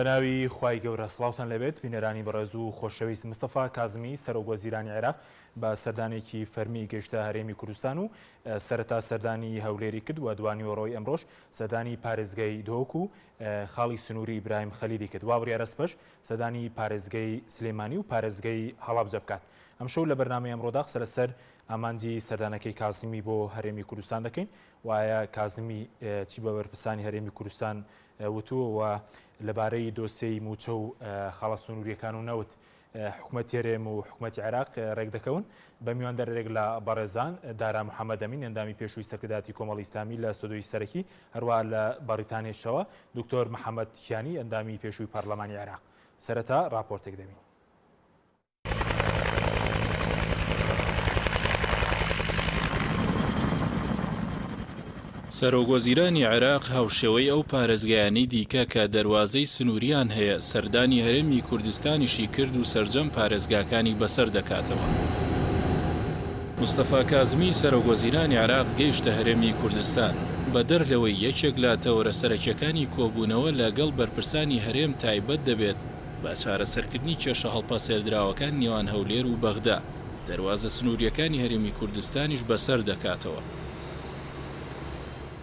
بەناوی خوای گەورە سڵاوتان لێبێت بینەرانی بەڕێز و خۆشەویست مستەفا کازمی سەرۆک وەزیرانی عێراق بە سەردانێکی فەرمی گەیشتە هەرێمی کوردستان و سەرەتا سەردانی هەولێری کرد و دوانیوەڕۆی ئەمڕۆش سەردانی پارێزگای دهۆک و خاڵی سنووری ئیبراهیم خەلیلی کرد وا بڕیارە سبەش سەردانی پارێزگەی سلێمانی و پارێزگەی هەڵەبجە بکات ئەمشەو لە بەرنامەی ئەمڕۆدا قسە لەسەر ئامانجی سەردانەکەی کازمی بۆ هەرێمی کوردستان دەکەین و ئایا کازمی چی بە بەرپرسانی هەرێمی کوردستان وتووە و لەبارەی دۆسیەی مووچە و خاڵە سنوورییەکان و نەوت حکومەتی هەرێم و حکومەتی عێراق رێکدەکەون. بە میواندارێک لە بەڕێزان دارا محەمەد ئەمین ئەندامی پێشووی سەرکردایەتی کۆمەڵی ئیسلامی لە ستۆدیۆی سەرەکی، هەروەها لە بەڕیتانیشەوە دکتۆر محەمەد کیانی ئەندامی پێشووی پەرلەمانی عێراق. سەرەتا راپۆرتێک دەبین. سەرۆکوەزیرانی عێراق هاوشێوەی ئەو پارێزگایانەی دیکە کە دەروازەی سنوورییان هەیە، سەردانی هەرێمی کوردستانیشی کرد و سەرجەم پارێزگاکانی بەسەر دەکاتەوە. مستەفا کازمی، سەرۆکوەزیرانی عێراق گەیشتە هەرێمی کوردستان، بەدەر لەوەی یەکێک لە تەوەرە سەرەکییەکانی کۆبوونەوە لەگەڵ بەرپرسانی هەرێم تایبەت دەبێت بە چارەسەرکردنی کێشە هەڵپەسێردراوەکان نێوان هەولێر و بەغدا، دەروازە سنوورییەکانی هەرێمی کوردستانیش بەسەر دەکاتەوە.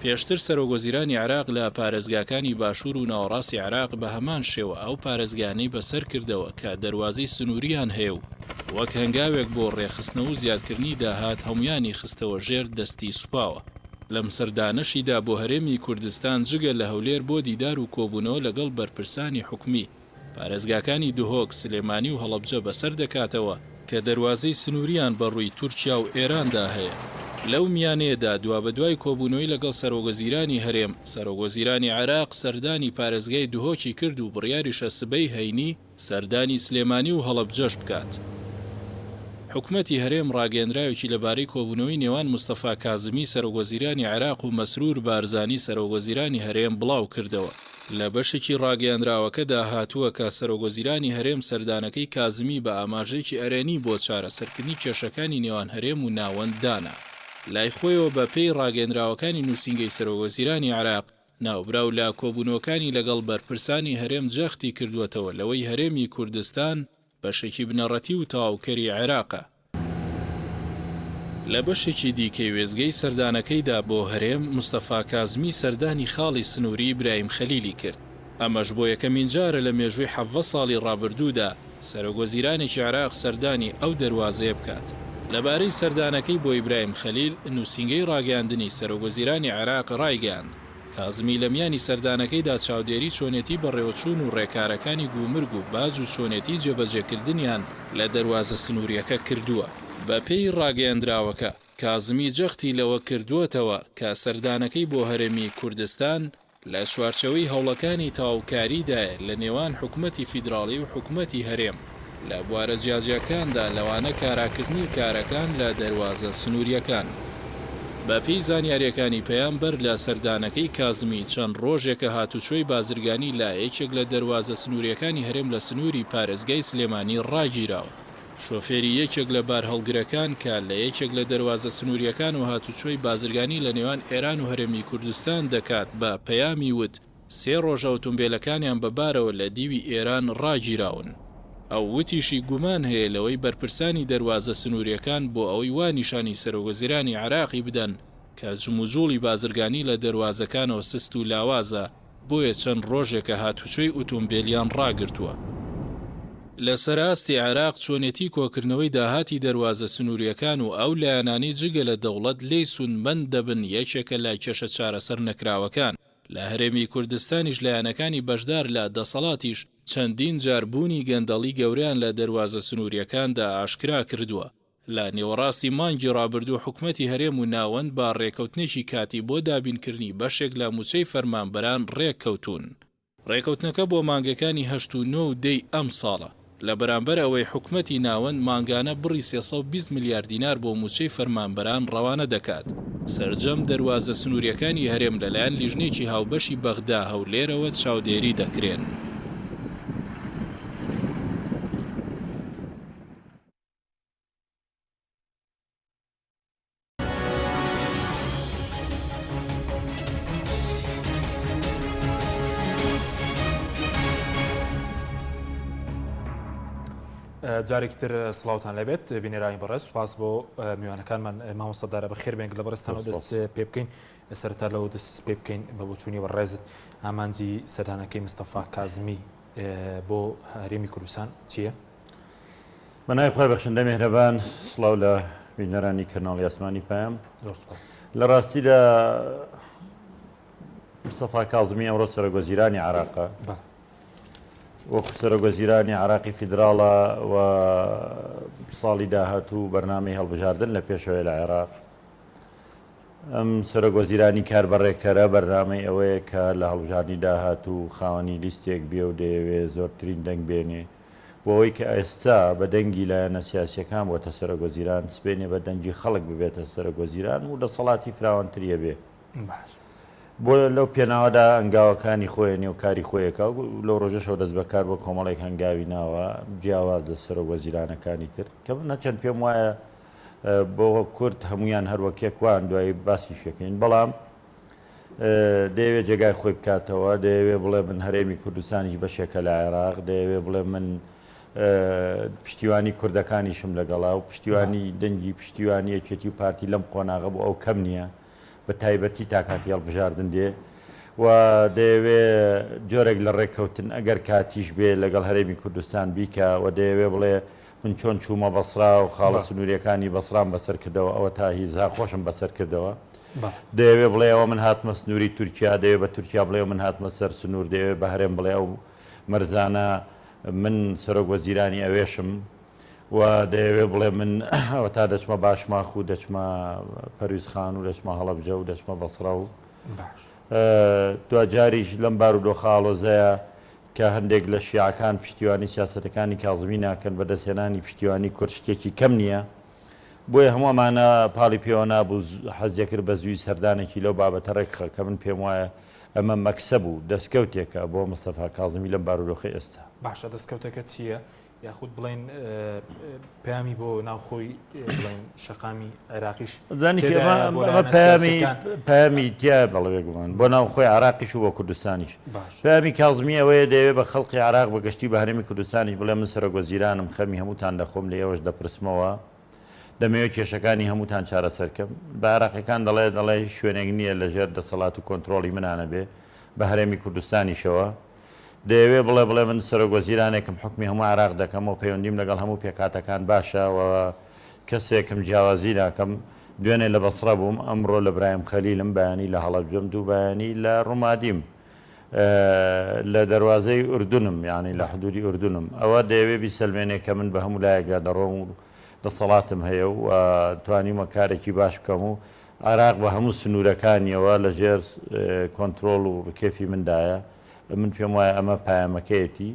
پێشتر سەرۆکوەزیرانی عێراق لە پارێزگاکانی باشوور و ناوەڕاستی عێراق بە هەمان شێوە ئەو پارێزگایانەی بەسەر کردەوە کە دەروازەی سنوورییان هەیە و وەک هەنگاوێک بۆ ڕێکخستنەوە و زیادکردنی داهات هەموویانی خستەوە ژێر دەستی سوپاوە. لەم سەردانەشیدا بۆ هەرێمی کوردستان جگە لە هەولێر بۆ دیدار و کۆبوونەوە لەگەڵ بەرپرسانی حکومی، پارێزگاکانی دهۆک، سلێمانی و هەڵەبجە بەسەر دەکاتەوە، کە دەروازەی سنوورییان بە ڕووی تورکیا و ئێراندا هەیە. لەو میانەیەدا دوابەدوای کۆبوونەوەی لەگەڵ سەرۆکوەزیرانی هەرێم، سەرۆکوەزیرانی عێراق سەردانی پارێزگای دهۆکی کرد و بڕیاریشە سبەی هەینی سەردانی سلێمانی و هەڵەبجەش بکات. حکومەتی هەرێم ڕاگەیەندراوێکی لەبارەی کۆبوونەوەی نێوان مستەفا کازمی سەرۆکوەزیرانی عێراق و مەسرور بارزانی سەرۆکوەزیرانی هەرێم بڵاوکردەوە. لە بەشێکی ڕاگەیەندراوەکەدا هاتووە کە سەرۆکوەزیرانی هەرێم سەردانەکەی کازمی بە ئاماژەیەکی ئەرێنی بۆ چارەسەرکردنی کێشەکانی نێوان هەرێم و ناوەند دانا. لای خۆیەوە بە پێی ڕاگەیەندراوەکانی نووسینگەی سەرۆکوەزیرانی عێراق، ناوبراو لە کۆبوونەوەکانی لەگەڵ بەرپرسانی هەرێم جەختی کردووەتەوە لەوەی هەرێمی کوردستان بەشێکی بنەڕەتی و تەواوکەری عێراقە. لە بەشێکی دیکەی وێستگەی سەردانەکەیدا بۆ هەرێم، مستەفا کازمی سەردانی خاڵی سنووری ئیبراهیم خەلیلی کرد. ئەمەش بۆ یەکەمین جارە لە مێژووی 17 ساڵی ڕابردوودا سەرۆکوەزیرانێکی عێراق سەردانی ئەو دەروازەیە بکات. لەبارەی سەردانەکەی بۆ ئیبراهیم خەلیل، نووسینگەی ڕاگەیاندنی سەرۆکوەزیرانی عێراق ڕایگەیاند، کازمی لە میانی سەردانەکەیدا چاودێری چۆنێتی بەڕێوەچوون و ڕێکارەکانی گومرگ و باج و چۆنێتی جێبەجێکردنیان لە دەروازە سنوورییەکە کردووە. بەپێی ڕاگەیەندراوەکە، کازمی جەختی لەوە کردووەتەوە کە سەردانەکەی بۆ هەرێمی کوردستان لە چوارچێوەی هەوڵەکانی تەواوکاریدایە لە نێوان حکومەتی فیدراڵی و حکومەتی هەرێم لە بوارە جیاجیاکاندا لەوانە کاراکردنی کارەکان لە دەروازە سنوورییەکان. بەپێی زانیارییەکانی پەیام بەر لە سەردانەکەی کازمی چەند ڕۆژێکە هاتوچۆی بازرگانی لە یەکێک لە دەروازە سنوورییەکانی هەرێم لە سنووری پارێزگای سلێمانی ڕاگیراوە. شۆفێری یەکێک لە بارهەڵگرەکان کە لە یەکێک لە دەروازە سنوورییەکانەوە هاتوچۆی بازرگانی لە نێوان ئێران و هەرێمی کوردستان دەکات بە پەیامی وت، سێ ڕۆژە ئۆتۆمبێلەکانیان بە بارەوە لە دیوی ئێران ڕاگیراون. ئەو وتیشی گومان هەیە لەوەی بەرپرسانی دەروازە سنوورییەکان بۆ ئەوەی وا نیشانی سەرۆکوەزیرانی عێراقی بدەن کە جموجوڵی بازرگانی لە دەروازەکانەوە سست و لاوازە، بۆیە چەند ڕۆژێکە هاتوچۆی ئوتومبێلیان ڕاگرتووە. لەسەر ئاستی عێراق چۆنێتی کۆکردنەوەی داهاتی دەروازە سنوورییەکان و ئەو لایەنانەی جگە لە دەوڵەت لێی سوودمەند دەبن یەکێکە لە کێشە چارەسەر نەکراوەکان. لە هەرێمی کوردستانیش لایەنەکانی بەشدار لە دەسەڵاتیش چەندین جار بوونی گەندەڵی گەورەیان لە دەروازە سنوورییەکاندا ئاشکرا کردووە. لە نێوەڕاستی مانگی ڕابردوو حکومەتی هەرێم و ناوەند بە ڕێکەوتنێکی کاتی بۆ دابینکردنی بەشێک لە مووچەی فەرمانبەران ڕێککەوتوون. ڕێکەوتنەکە بۆ مانگەکانی هەشت و نۆ و دەی ئەمساڵە، لە بەرامبەر ئەوەی حکومەتی ناوەند مانگانە بڕی 320 ملیار دینار بۆ مووچەی فەرمانبەران ڕەوانە دەکات. سەرجەم دەروازە سنوورییەکانی هەرێم لەلایەن لیژنەیەکی هاوبەشی بەغدا-هەولێرەوە چاودێری دەکرێن. جارێکی تر سڵاوتان لێبێت بینەرانی بەڕێز سوپاس بۆ میوانەکانمان مامۆستا دارا بەخێر بێن لە بەڕێزتانەوە دەست پێ بکەین سەرەتا لەوە دەست پێ بکەین بە بۆچوونی بەڕێزت ئامانجی سەردانەکەی مستەفا کازمی بۆ هەرێمی کوردستان چییە؟ بە ناوی خوای بەخشندە مێهرەبان سڵاو لە بینەرانی کەناڵی ئاسمانی پەیام. زۆر سوپاس. لە ڕاستیدا مستەفا کازمی ئەمڕۆ سەرۆکوەزیرانی عێراقە. بەڵێ. وەکو سەرۆکوەزیرانی عێراقی فیدراڵە و ساڵی داهاتوو بەرنامەی هەڵبژاردن لە پێشەوەیە لە عێراق. ئەم سەرۆک وەزیرانی کاربەڕێکەرە بەرنامەی ئەوەیە کە لە هەڵبژاردنی داهاتوو خاوەنی لیستێک بێ و دەیەوێ زۆرترین دەنگ بێنێ بۆ ئەوەی کە ئێستا بە دەنگی لایەنە سیاسییەکان بۆتە سەرۆک وەزیران سبەینێ بە دەنگی خەڵک ببێتە سەرۆک وەزیران و دەسەڵاتی فراوانتری هەبێ. باش. بۆ لەو پێناوەدا هەنگاوەکانی خۆی نێ و کاری خۆی ئەکا و لەو ڕۆژەشەوە دەست بەکار بووە کۆمەڵێک هەنگاوی ناوە جیاواز لە سەرۆک وەزیرانەکانی تر کە من هەرچەند پێم وایە بۆ کورد هەمویان هەر وەک یەک وان دوایی باسیشەکەین بەڵام دەیەوێت جێگای خۆی بکاتەوە دەیەوێ بڵێ من هەرێمی کوردستانیش بەشێکە لە عێراق دەیەوێ بڵێ من پشتیوانی کوردەکانیشم لەگەڵا و پشتیوانی دەنگی پشتیوانی یەکێتی و پارتی لەم قۆناغە بۆ ئەو کەم نییە بە تایبەتی تا کاتی هەڵبژاردن دێ و دەیەوێ جۆرێک لە ڕێککەوتن ئەگەر کاتیش بێ لەگەڵ هەرێمی کوردستان بیکا و دەیەوێ بڵێ من چۆن چوومە بەسرا و خاڵە سنووریەکانی بەسرام بەسەر کردەوە ئەوە تا هی زاخۆشم بەسەر کردەوە. دەیەوێ بڵێ ئەوە من هاتمە سنووری تورکیا، دەیەوێ بە تورکیا بڵێ من هاتمە سەر سنوور، دەیەوێ بە هەرێم بڵێ ئەو مەرزانە من سەرۆک وەزیرانی ئەوێشم و دەیەوێ بڵێ من ئەوەتا دەچمە باشماخ و دەچمە پەرویزخان و دەچمە هەڵەبجە و دەچمە بەسرە و دواجاریش لەم بارودۆخە ئاڵۆزەیە کە هەندێک لە شیعەکان پشتیوانی سیاسەتەکانی کازمی ناکەن، بەدەستهێنانی پشتیوانی کورد شتێکی کەم نییە، بۆیە هەموو ئەمانە پاڵی پێوە نابوو، حەز دەکرد بە زووی سەردانێکی لەو بابەتە ڕێکخا کە من پێم وایە ئەمە مەکسەب و دەستکەوتێکە بۆ مستەفا کازمی لەم بارودۆخەی ئێستا. باشە دەستکەوتەکە چییە؟ یاخود بڵێین پەیامی بۆ ناوخۆی بڵێن شەقامی عێراقیش زانی پەیامی پەیامی تیا بەڵێ بێگومان بۆ ناوخۆی عراقیش و بۆ کوردستانیش پەیامی کازمی ئەوەیە دەیەوێت بە خەڵقی عراق بە گشتی بە هەرێمی کوردستانیش بڵێ من سەرۆک وەزیرانم خەمی هەمووتان دەخۆم لە ئێوەش دەپرسمەوە دەمەوێت کێشەکانی هەمووتان چارەسەر کەم بە عراقیەکان دەڵێ دەڵێ هیچ شوێنێک نییە لەژێر دەسەڵات و کۆنترۆڵی منانە بێ بە هەرێمی کوردستانیشەوە دەیەوێ بڵێ بڵێ من سەرۆک وەزیرانێکم حوکمی هەموو عێراق دەکەم و پەیوەندیم لەگەڵ هەموو پێکهاتەکان باشە و کەسێکم جیاوازی ناکەم، دوێنێ لە بەسڕە بووم، ئەمڕۆ لە برایم خەلیلم، بەیانی لە هەڵەبجەم، دوو بەیانی لە ڕومادیم، لە دەروازەی ئوردونم، یانی لە حدودی ئوردونم. ئەوە دەیەوێ بیسەلمێنێ کە من بە هەموو لایەکدا دەڕۆم و دەسەڵاتم هەیە و توانیومە کارێکی باش بکەم و عێراق بە هەموو سنوورەکانیەوە لەژێر کۆنترۆڵ و ڕکێفی مندایە. من پێم وایە ئەمە پایەمەکەیەتی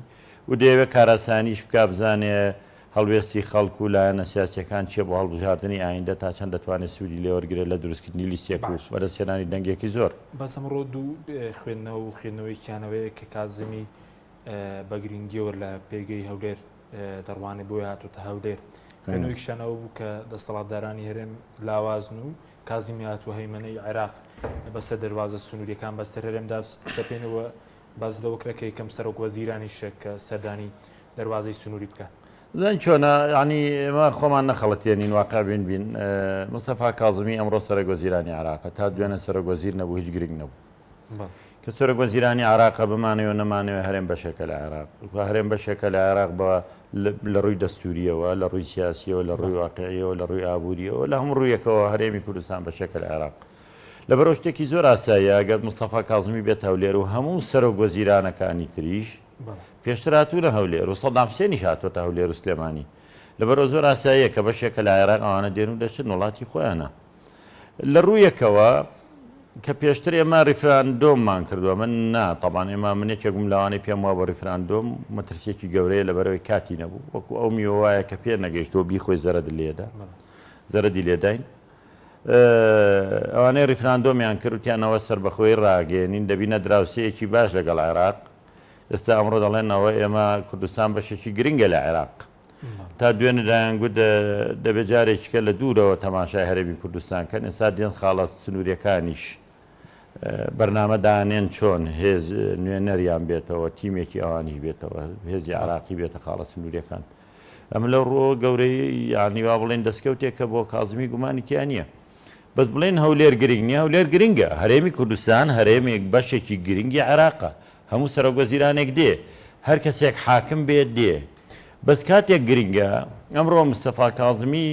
و دەیەوێت کارئاسانیش بکا بزانێ هەڵوێستی خەڵک و لایەنە سیاسیەکان چیە بۆ هەڵبژاردنی ئایندە تا چەند دەتوانێت سوودی لێوەرگرێت لە دروستکردنی لیستێک و بەدەستهێنانی دەنگێکی زۆر. بەس ئەمڕۆ دوو خوێندنەوە و خوێندنەوەیەکیانەوەیە کە کازمی بە گرنگیەوە لە پێگەی هەولێر دەڕوانێ بۆیە هاتۆتە هەولێر. خوێندنەوەیەکیشیان ئەوە بوو کە دەستەڵاتدارانی هەرێم لاوازن و کازمی هاتووە هەیمەنەی عێراق بەسەر دەروازە سنووریەکان بەستەر هەرێمدا بسەپێنەوە باس لەوە کرا کە یەکەم سەرۆک وەزیرانیشە کە سەردانی دەروازەی سنووری بکات. زانی چۆنە یانی ئێمە خۆمان نەخەڵەتێنین واقع بین بین مستەفا کازمی ئەمڕۆ سەرۆک وەزیرانی عێراقە تا دوێنێ سەرۆک وەزیر نەبوو هیچ گرنگ نەبوو کە سەرۆک وەزیرانی عێراقە بمانەوێ و نەمانەوێ هەرێم بەشێکە لە عێراق هەرێم بەشێکە لە عێراق بە لە ڕووی دەستوریەوە لە ڕووی سیاسیەوە لە ڕووی واقعیەوە لە ڕووی ئابووریەوە لە هەموو ڕوویەکەوە هەرێمی کوردستان بەشێکە لە عێراق لەبەرئەوە شتێکی زۆر ئاساییە ئەگەر مستەفا کازمی بێتە هەولێر و هەموو سەرۆک وەزیرانەکانی تریش پێشتر هاتوونە هەولێر و سەدام حسێنیش هاتووەتە هەولێر و سلێمانی لەبەرئەوە زۆر ئاساییە کە بەشێکە لە عێراق ئەوانە دێن و دەچن وڵاتی خۆیانە لە ڕوویەکەوە کە پێشتر ئێمە ڕیفراندۆممان کردووە من نا تەبان ئێمە من یەکێک بووم لەوانەی پێم وابوو ڕیفراندۆم مەترسیەکی گەورەیە لەبەرەوەی کاتی نەبوو وەکو ئەو میوە وایە کە پێ نەگەیشتووە بیخۆی زەرەد لێدا زەرەدی لێداین ئەوانەی ڕیفراندۆمیان کرد وتیان ئەوە سەربەخۆیی ڕاگەیەنین دەبینە دراوسێیەکی باش لەگەڵ عێراق ئێستا ئەمڕۆ دەڵێن ئەوە ئێمە کوردستان بەشێکی گرنگە لە عێراق تا دوێنێ دایان گوت دەبێت جارێکیکە لە دوورەوە تەماشای هەرێمی کوردستان کەن ئێستا دێن خاڵە سنووریەکانیش بەرنامە دانێن چۆن هێز نوێنەریان بێتەوە تیمێکی ئەوانیش بێتەوە هێزی عراقی بێتە خاڵە سنووریەکان. ئەمە لەو ڕووەوە گەورەی یانی وا بڵێن دەستکەوتێکە بۆ کازمی گومانی تیا نییە. بەس بڵێن هەولێر گرنگ نییە، هەولێر گرنگە. هەرێمی کوردستان هەرێمێک بەشێکی گرنگی عێراقە. هەموو سەرۆکوەزیرانێک دێ، هەر کەسێک حاکم بێت دێ. بەس کاتێک گرنگە ئەمڕۆ مستەفا کازمی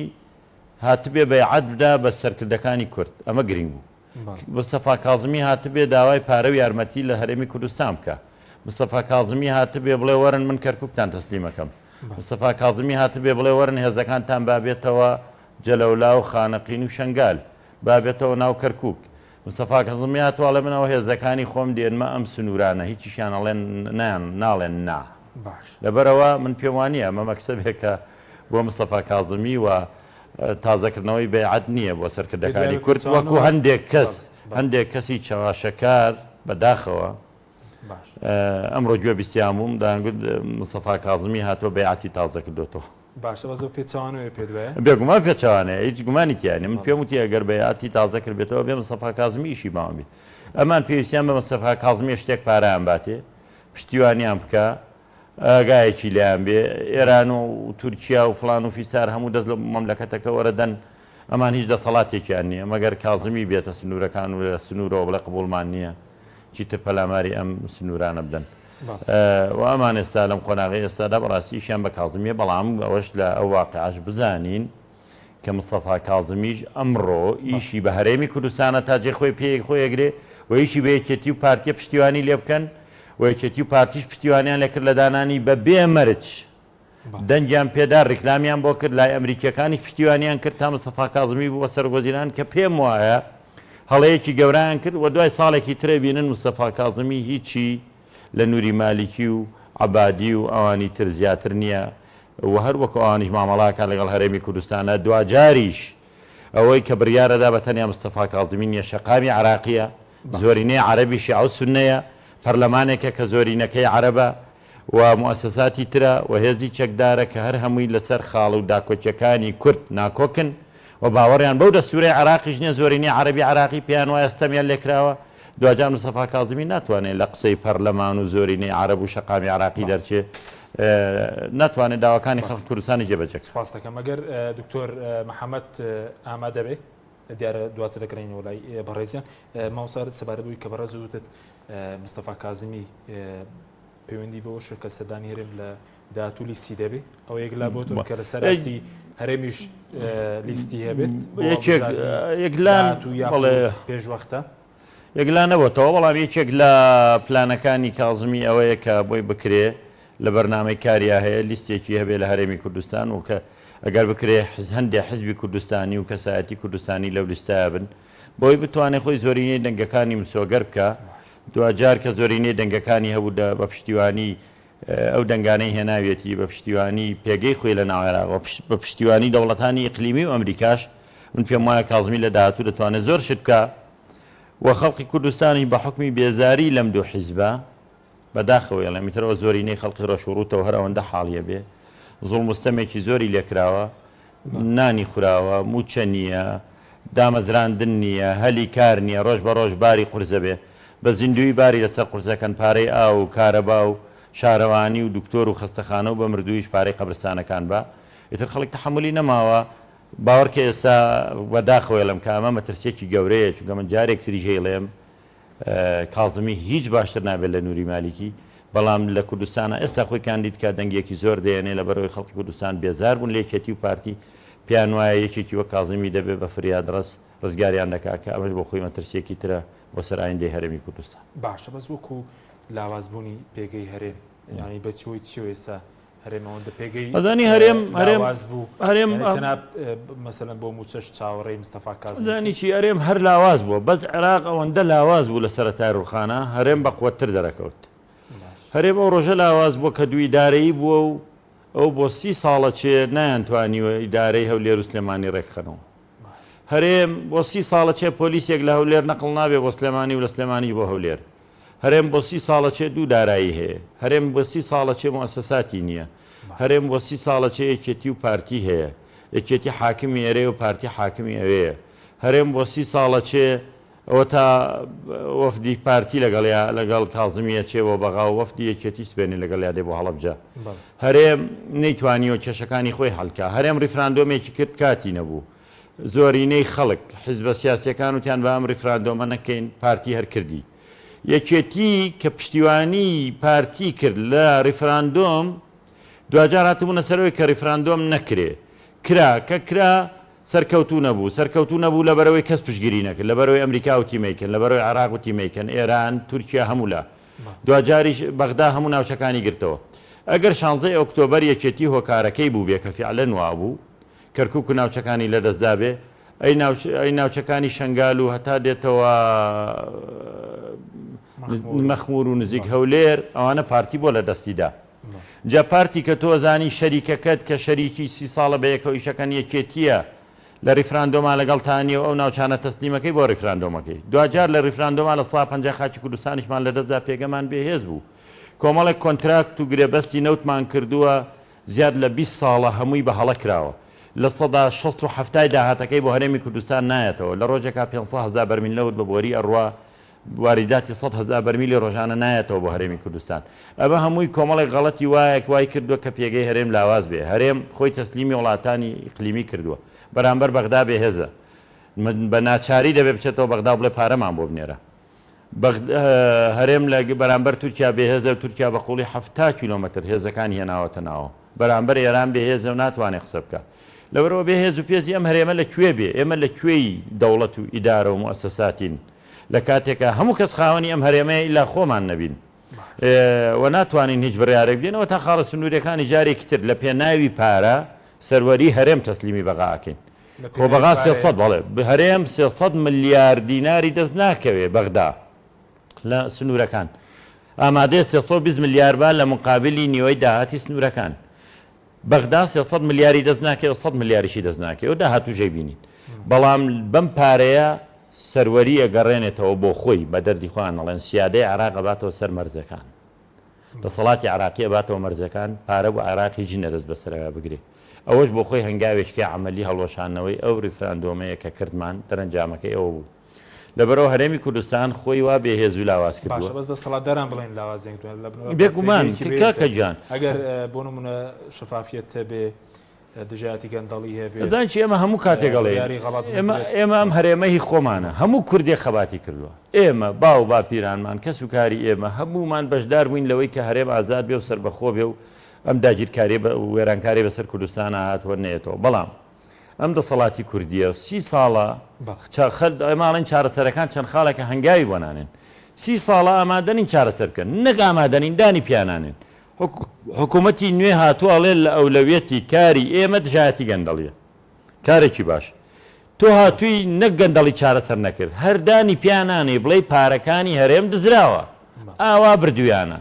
هاتبێ بەیعەت بدا بە سەرکردەکانی کورد، ئەمە گرنگ بوو. مستەفا کازمی هاتبێ داوای پارە و یارمەتی لە هەرێمی کوردستان بکا. مستەفا کازمی هاتبێ بڵێ وەرن من کەرکوکتان تەسلیمەکەم. مستەفا کازمی هاتبێ بڵێ وەرن هێزەکانتان با بێتەوە جەلەولا و خانەقین و شەنگال، با بێتەوە ناو کەرکوک. مستەفا کازمی هاتووە ئەڵێ من ئەوە هێزەکانی خۆم دێنمە ئەم سنوورانە، هیچیشیان ئەڵێن نایان ناڵێن نا. لەبەرئەوە من پێم وانییە ئەمە مەکسەبێکە بۆ مستەفا کازمی و تازەکردنەوەی بەیعەت نییە بۆ سەرکردەکانی کورد وەکو هەندێک کەس هەندێک کەسی چەواشەکار بەداخەوە ئەمڕۆ گوێ بیستیان بووم دەیانگوت مستەفا کازمی هاتووە بەیعەتی تازە کردوێتەوە. باشە بەس ئەو پێچەوانەوەیە پێت وایە؟ بێگومان پێچەوانەیە هیچ گومانی تیا نیە من پێم وتی ئەگەر بەیعەتی تازە کردبێتەوە بێ مستەفا کازمی ئیشی باوان بێ ئەمان پێویستیان بە مستەفا کازمیە شتێک پارەیان باتێ پشتیوانیان بکا ئاگایەکی لێیان بێ، ئێران و تورکیا و فڵان و فیسار هەموو دەست لە مەملەکەتەکە وەرەدەن، ئەمان هیچ دەسەڵاتێکیان نییە، مەگەر کازمی بێتە سنوورەکان و لە سنوورەوە بڵێ قبووڵمان نییە چیتر پەلاماری ئەم سنوورانە بدەن. و ئەمان ئێستا لەم قۆناغەی ئێستادا بەڕاستی ئیشیان بە کازمییە، بەڵام ئەوەش لە ئەو واقیعەش بزانین کە مستەفا کازمیش ئەمڕۆ ئیشی بە هەرێمی کوردستانە تا جێی خۆی پێی خۆی ئەگرێ و ئیشی بە یەکێتی و پارتیە پشتیوانی لێ بکەن و یەکێتی و پارتیش پشتیوانیان لێ کرد لە دانانی بە بێ مەرج دەنگیان پێدا ڕیکلامیان بۆ کرد لای ئەمریکیەکانیش پشتیوانیان کرد تا مستەفا کازمی بوو بە سەرۆک وەزیران کە پێم وایە هەڵەیەکی گەورەیان کرد و دوای ساڵێکی ترێ بینن مستەفا کازمی هیچی لە نوری مالیکی و عەبادی و ئەوانی تر زیاتر نییە و هەر وەکو ئەوانیش مامەڵە ئەکات لەگەڵ هەرێمی کوردستانا، دواجاریش ئەوەی کە بڕیارەدا بە تەنیا مستەفا کازمی نییە، شەقامی عێراقییە، زۆرینەی عەرەبی شیعە و سوننەیە، پەرلەمانێکە کە زۆرینەکەی عەرەبە و موئەسەساتی ترە و هێزی چەکدارە کە هەر هەمووی لەسەر خاڵ و داکۆکییەکانی کورد ناکۆکن و باوەڕیان بەو دەستوورەی عێراقیش نییە، زۆرینەی عەرەبی عێراقی پێیان وایە ستەمیان لێکراوە، دواجار مستەفا کازمی ناتوانێت لە قسەی پەرلەمان و زۆرینەی عەرەب و شەقامی عێراقی دەرچێ، ناتوانێت داواکانی خەڵکی کوردستانی جێبەجێ بکات. سوپاست دەکەم. ئەگەر دکتۆر محەمەد ئامادە بێ، دیارە دواتر دەگەڕێینەوە لای بەڕێزیان. مامۆستا سەبارەت بەوەی کە بەڕێز وتت مستەفا کازمی پەیوەندی بەوە شە کە سەردانی هەرێم لە داهاتوو لیستی دەبێ، ئەوە یەکلا بۆ تۆ کە لەسەر ئاستی هەرێمیش لیستی هەبێت یەکێک یەکلا بەڵێ پێشوەختە یەکلا نەبۆتەوە، بەڵام یەکێک لە پلانەکانی کازمی ئەوەیە کە بۆی بکرێ لە بەرنامەی کاریا هەیە لیستێکی هەبێ لە هەرێمی کوردستان و کە ئەگەر بکرێ هەندێ حزبی کوردستانی و کەسایەتی کوردستانی لەو لیستایە بن بۆی بتوانێ خۆی زۆرینەی دەنگەکانی مسۆگەر بکا دواجار کە زۆرینەی دەنگەکانی هەبوو بە پشتیوانی ئەو دەنگانەی هێناویەتی بە پشتیوانی پێگەی خۆی لە ناو عێراق و بە پشتیوانی دەوڵەتانی ئیقلیمی و ئەمریکاش من پێم وایە کازمی لە داهاتوو دەتوانێت زۆر شت بکا و خەڵکی کوردستانیش بە حوکمی بێزاری لەم دوو حیزبە بەداخەوە ئەڵێم ئیتر ئەوە زۆرینەی خەڵکی ڕەش و ڕووتەوە هەر ئەوەندە حاڵیە بێ زوڵم و ستەمێکی زۆری لێکراوە نانی خوراوە، مووچە نییە، دامەزراندن نییە، هەلی کار نییە، ڕۆژ بە ڕۆژ باری قورس دەبێ. بە زیندوویی باری لەسەر قورس دەکەن، پارەی ئاو و کارەبا و شارەوانی و دکتۆر و خەستەخانە و بە مردووییش پارەی قەبرستانەکان با. ئیتر خەڵک تەحەمولی نەماوە. باوەڕکە ئێستا بە داخەوە ئەڵێم کە ئەمە مەترسییەکی گەورەیە، چونکە من جارێک تریش ئەیڵێم، کازمی هیچ باشتر نابێت لە نوری مالیکی، بەڵام لە کوردستانا ئێستا خۆی کاندید کا دەنگێکی زۆر دەیەنێ لەبەرئەوەی خەڵکی کوردستان بێزار بوون لە یەکێتی و پارتی پێیان وایە یەکێکی وەک کازمی دەبێ بە فریادڕەس ڕزگاریان دەکا کە ئەمەش بۆ خۆی مەترسیەکی ترە بۆ سەر ئایندەی هەرێمی کوردستان. باشە بەس وەکو لاوازبوونی پێگەی هەرێم یانی بە چۆی چیەوە ئێستا هەرێم ئەوەندە پێگەی ئەزانی هەرێم هەرێم لاواز بوو هەرێم یانی تەنها مەسەلەن بۆ مووچەش چاوەڕێی مستەفا کازمی ئەزانی چی هەرێم هەر لاواز بووە بەس عێراق ئەوەندە لاواز بوو لە سەرەتای ڕووخانا هەرێم بەقوەتتر دەرەکەوت هەرێم ئەو ڕۆژە لاواز بووە کە دوو ئیدارەیی بووە و ئەو بۆ سی ساڵە چێ نەیانتوانیوە ئیدارەی هەولێر و سلێمانی ڕێکخەنەوە هەرێم بۆ سی ساڵە چێ پۆلیسێک لە هەولێر نەقڵ نابێ بۆ سلێمانی و لە سلێمانیش بۆ هەولێر هەرێم بۆ سی ساڵە چێ دوو دارایی هەیە، هەرێم بۆ سی ساڵە چێ موئەسەساتی نییە، هەرێم بۆ سی ساڵە چێ یەکێتی و پارتی هەیە، یەکێتی حاکمی ئێرەیە و پارتی حاکمی ئەوێیە، هەرێم بۆ سی ساڵە چێ. ئەوەتا وەفدی پارتی لەگەڵیا لەگەڵ کازمی ئەچێ بۆ بەغا و وەفدی یەکێتی سبەینێ لەگەڵیا دێ بۆ هەڵەبجە. هەرێم نەیتوانیوە کێشەکانی خۆی حەل کا. هەرێم ڕیفراندۆمێکی کرد کاتی نەبوو. زۆرینەی خەڵک، حیزبە سیاسیەکان وتیان با ئەم ڕیفراندۆمە نەکەین، پارتی هەر کردی. یەکێتی کە پشتیوانی پارتی کرد لە ڕیفراندۆم، دواجار هاتبوونە سەر ئەوەی کە ڕیفراندۆم نەکرێ. کرا، کە کرا سەرکەوتوو نەبوو. سەرکەوتوو نەبوو لەبەرئەوەی کەس پشتگیری نەکرد. لەبەرئەوەی ئەمریکا وتی مەیکەن، لەبەرئەوەی عێراق وتی مەیکەن، ئێران، تورکیا هەموو لا. دواجاریش بەغدا هەموو ناوچەکانی گرتەوە. ئەگەر شانزەی ئۆکتۆبەر یەکێتی هۆکارەکەی بووبێ کە فیعلەن وابوو، کەرکوک و ناوچەکانی لەدەست دابێ، ئەی ناوچ ئەی ناوچەکانی شەنگال و هەتا دێتەوە مەخمور و نزیک هەولێر ئەوانە پارتی بۆ لەدەستی دا؟ جا پارتی کە تۆ ئەزانی شەریکەکەت کە شەریکی سی ساڵە بەیەکەوە ئیشەکەن یەکێتیە لە ریفراندۆما لەگەڵتا نیە و ئەو ناوچانە تەسلیمەکەی بۆ ریفراندۆمەکەی دواجار لە ریفراندۆما 50% خاکی کوردستانیشمان لەدەستدا پێگەمان بێهێز بوو کۆمەڵێک کۆنتراکت و گرێبەستی نەوتمان کردووە زیاد لە 20 ساڵە هەمووی بە هەڵە کراوە لە 60 و داهاتەکەی بۆ هەرێمی کوردستان نایەتەوە لە ڕۆژێکا 500 هەزار بەرمیل نەوت بە بۆری ئەڕوا واریداتی 100,000 بەرمیلی ڕۆژانە نایەتەوە بۆ هەرێمی کوردستان. ئەمە هەمووی کۆمەڵێک غەڵەتی وایە وای کردووە کە پێگەی هەرێم لاواز بێ. هەرێم خۆی تەسلیمی وڵاتانی ئیقلیمی کردووە. بەرامبەر بەغدا بێهێزە. بە ناچاری دەبێ بچێتەوە بەغدا و بڵێ پارەمان بۆ بنێرە. هەرێم لە بەرامبەر تورکیا بێهێزە و تورکیا بە قووڵی 70 کیلۆمەتر هێزەکانی هێناوەتە ناوە. بەرامبەر ئێران بێهێزە و ناتوانێ قسە بکا. لەبەرئەوە بێ هێز و پێزی ئەم هەرێمە لە کوێ بێ؟ ئێمە لە کوێی دەوڵەت و ئیدارە و موئەسەساتین؟ لە کاتێکا هەموو کەس خاوەنی ئەم هەرێمەیە ئیلا خۆمان نەبین و ناتوانین هیچ بڕیارێک بدەین ئەوە تا خاڵە سنووریەکانی جارێکی تر لە پێناوی پارە سەروەری هەرێم تەسلیمی بەغا ئەکەین. خۆ بەغا 300 بەڵێ هەرێم 300 ملیار دیناری دەست ناکەوێ بەغدا لە سنوورەکان ئامادەیە 320 ملیار با لە مقابلی نیوەی داهاتی سنوورەکان بەغدا 300 ملیاری دەست ناکەوێ 100 ملیاریشی دەست ناکەوێ و داهاتووش ئەیبینین بەڵام بەم پارەیە سەروەری ئەگەڕێنێتەوە بۆ خۆی بە دەردی خۆیان ئەڵێن سیادەی عێراق ئەباتەوە سەر مەرزەکان دەسەڵاتی عێراقی ئەباتەوە مەرزەکان پارە بۆ عێراق هیچ نیە دەست بەسەرەوە بگرێ ئەوەش بۆ خۆی هەنگاوێکی عەمەلی هەڵوەشاندنەوەی ئەو ریفراندۆمەیە کە کردمان دەرەنجامەکەی ئەوە بوو لەبەرئەوە هەرێمی کوردستان خۆی وا بێ هێز و لاواز کردووە. باشە بەس دەسەڵاتداران بڵێن لاوازیان کردووە لە بنەڕەتدا بێگومان پێگەیەکی بەهێزە کاکە گیان. ئەگەر بۆ نموونە شەفافیەت هەبێ دژایەتی گەندەڵی هەبێ ئەزانی چی ئێمە هەموو کاتێک ئەڵێین بڕیاری غەڵەت ئێمە نەدرێت. ئێمە ئەم هەرێمە هی خۆمانە هەموو کوردێک خەباتی کردووە ئێمە باو باپیرانمان کەس و کاری ئێمە هەموومان بەشدار بووین لەوەی کە هەرێم ئازاد بێ و سەربەخۆ بێ و ئەم داگیرکاریە بە وێرانکاری بەسەر کوردستانا هاتووە نەیەتەوە بەڵام ئەم دەسەڵاتی کوردیە سی ساڵە ئێمە ئەڵێین چارەسەرەکان چەند خاڵێکە هەنگاوی بۆ نانێن سی ساڵە ئامادە نین چارەسەر بکەن نەک ئامادە نین دانی پیانانێن حکوومەتی نوێ هاتووە ئەڵێ لە ئەولەویەتی کاری ئێمە دژایەتی گەندەڵیە کارێکی باش تۆ هاتووی نەک گەندەڵی چارەسەر نەکرد هەر دانی پیانانێ بڵێ پارەکانی هەرێم دزراوە ئاوا بردویانە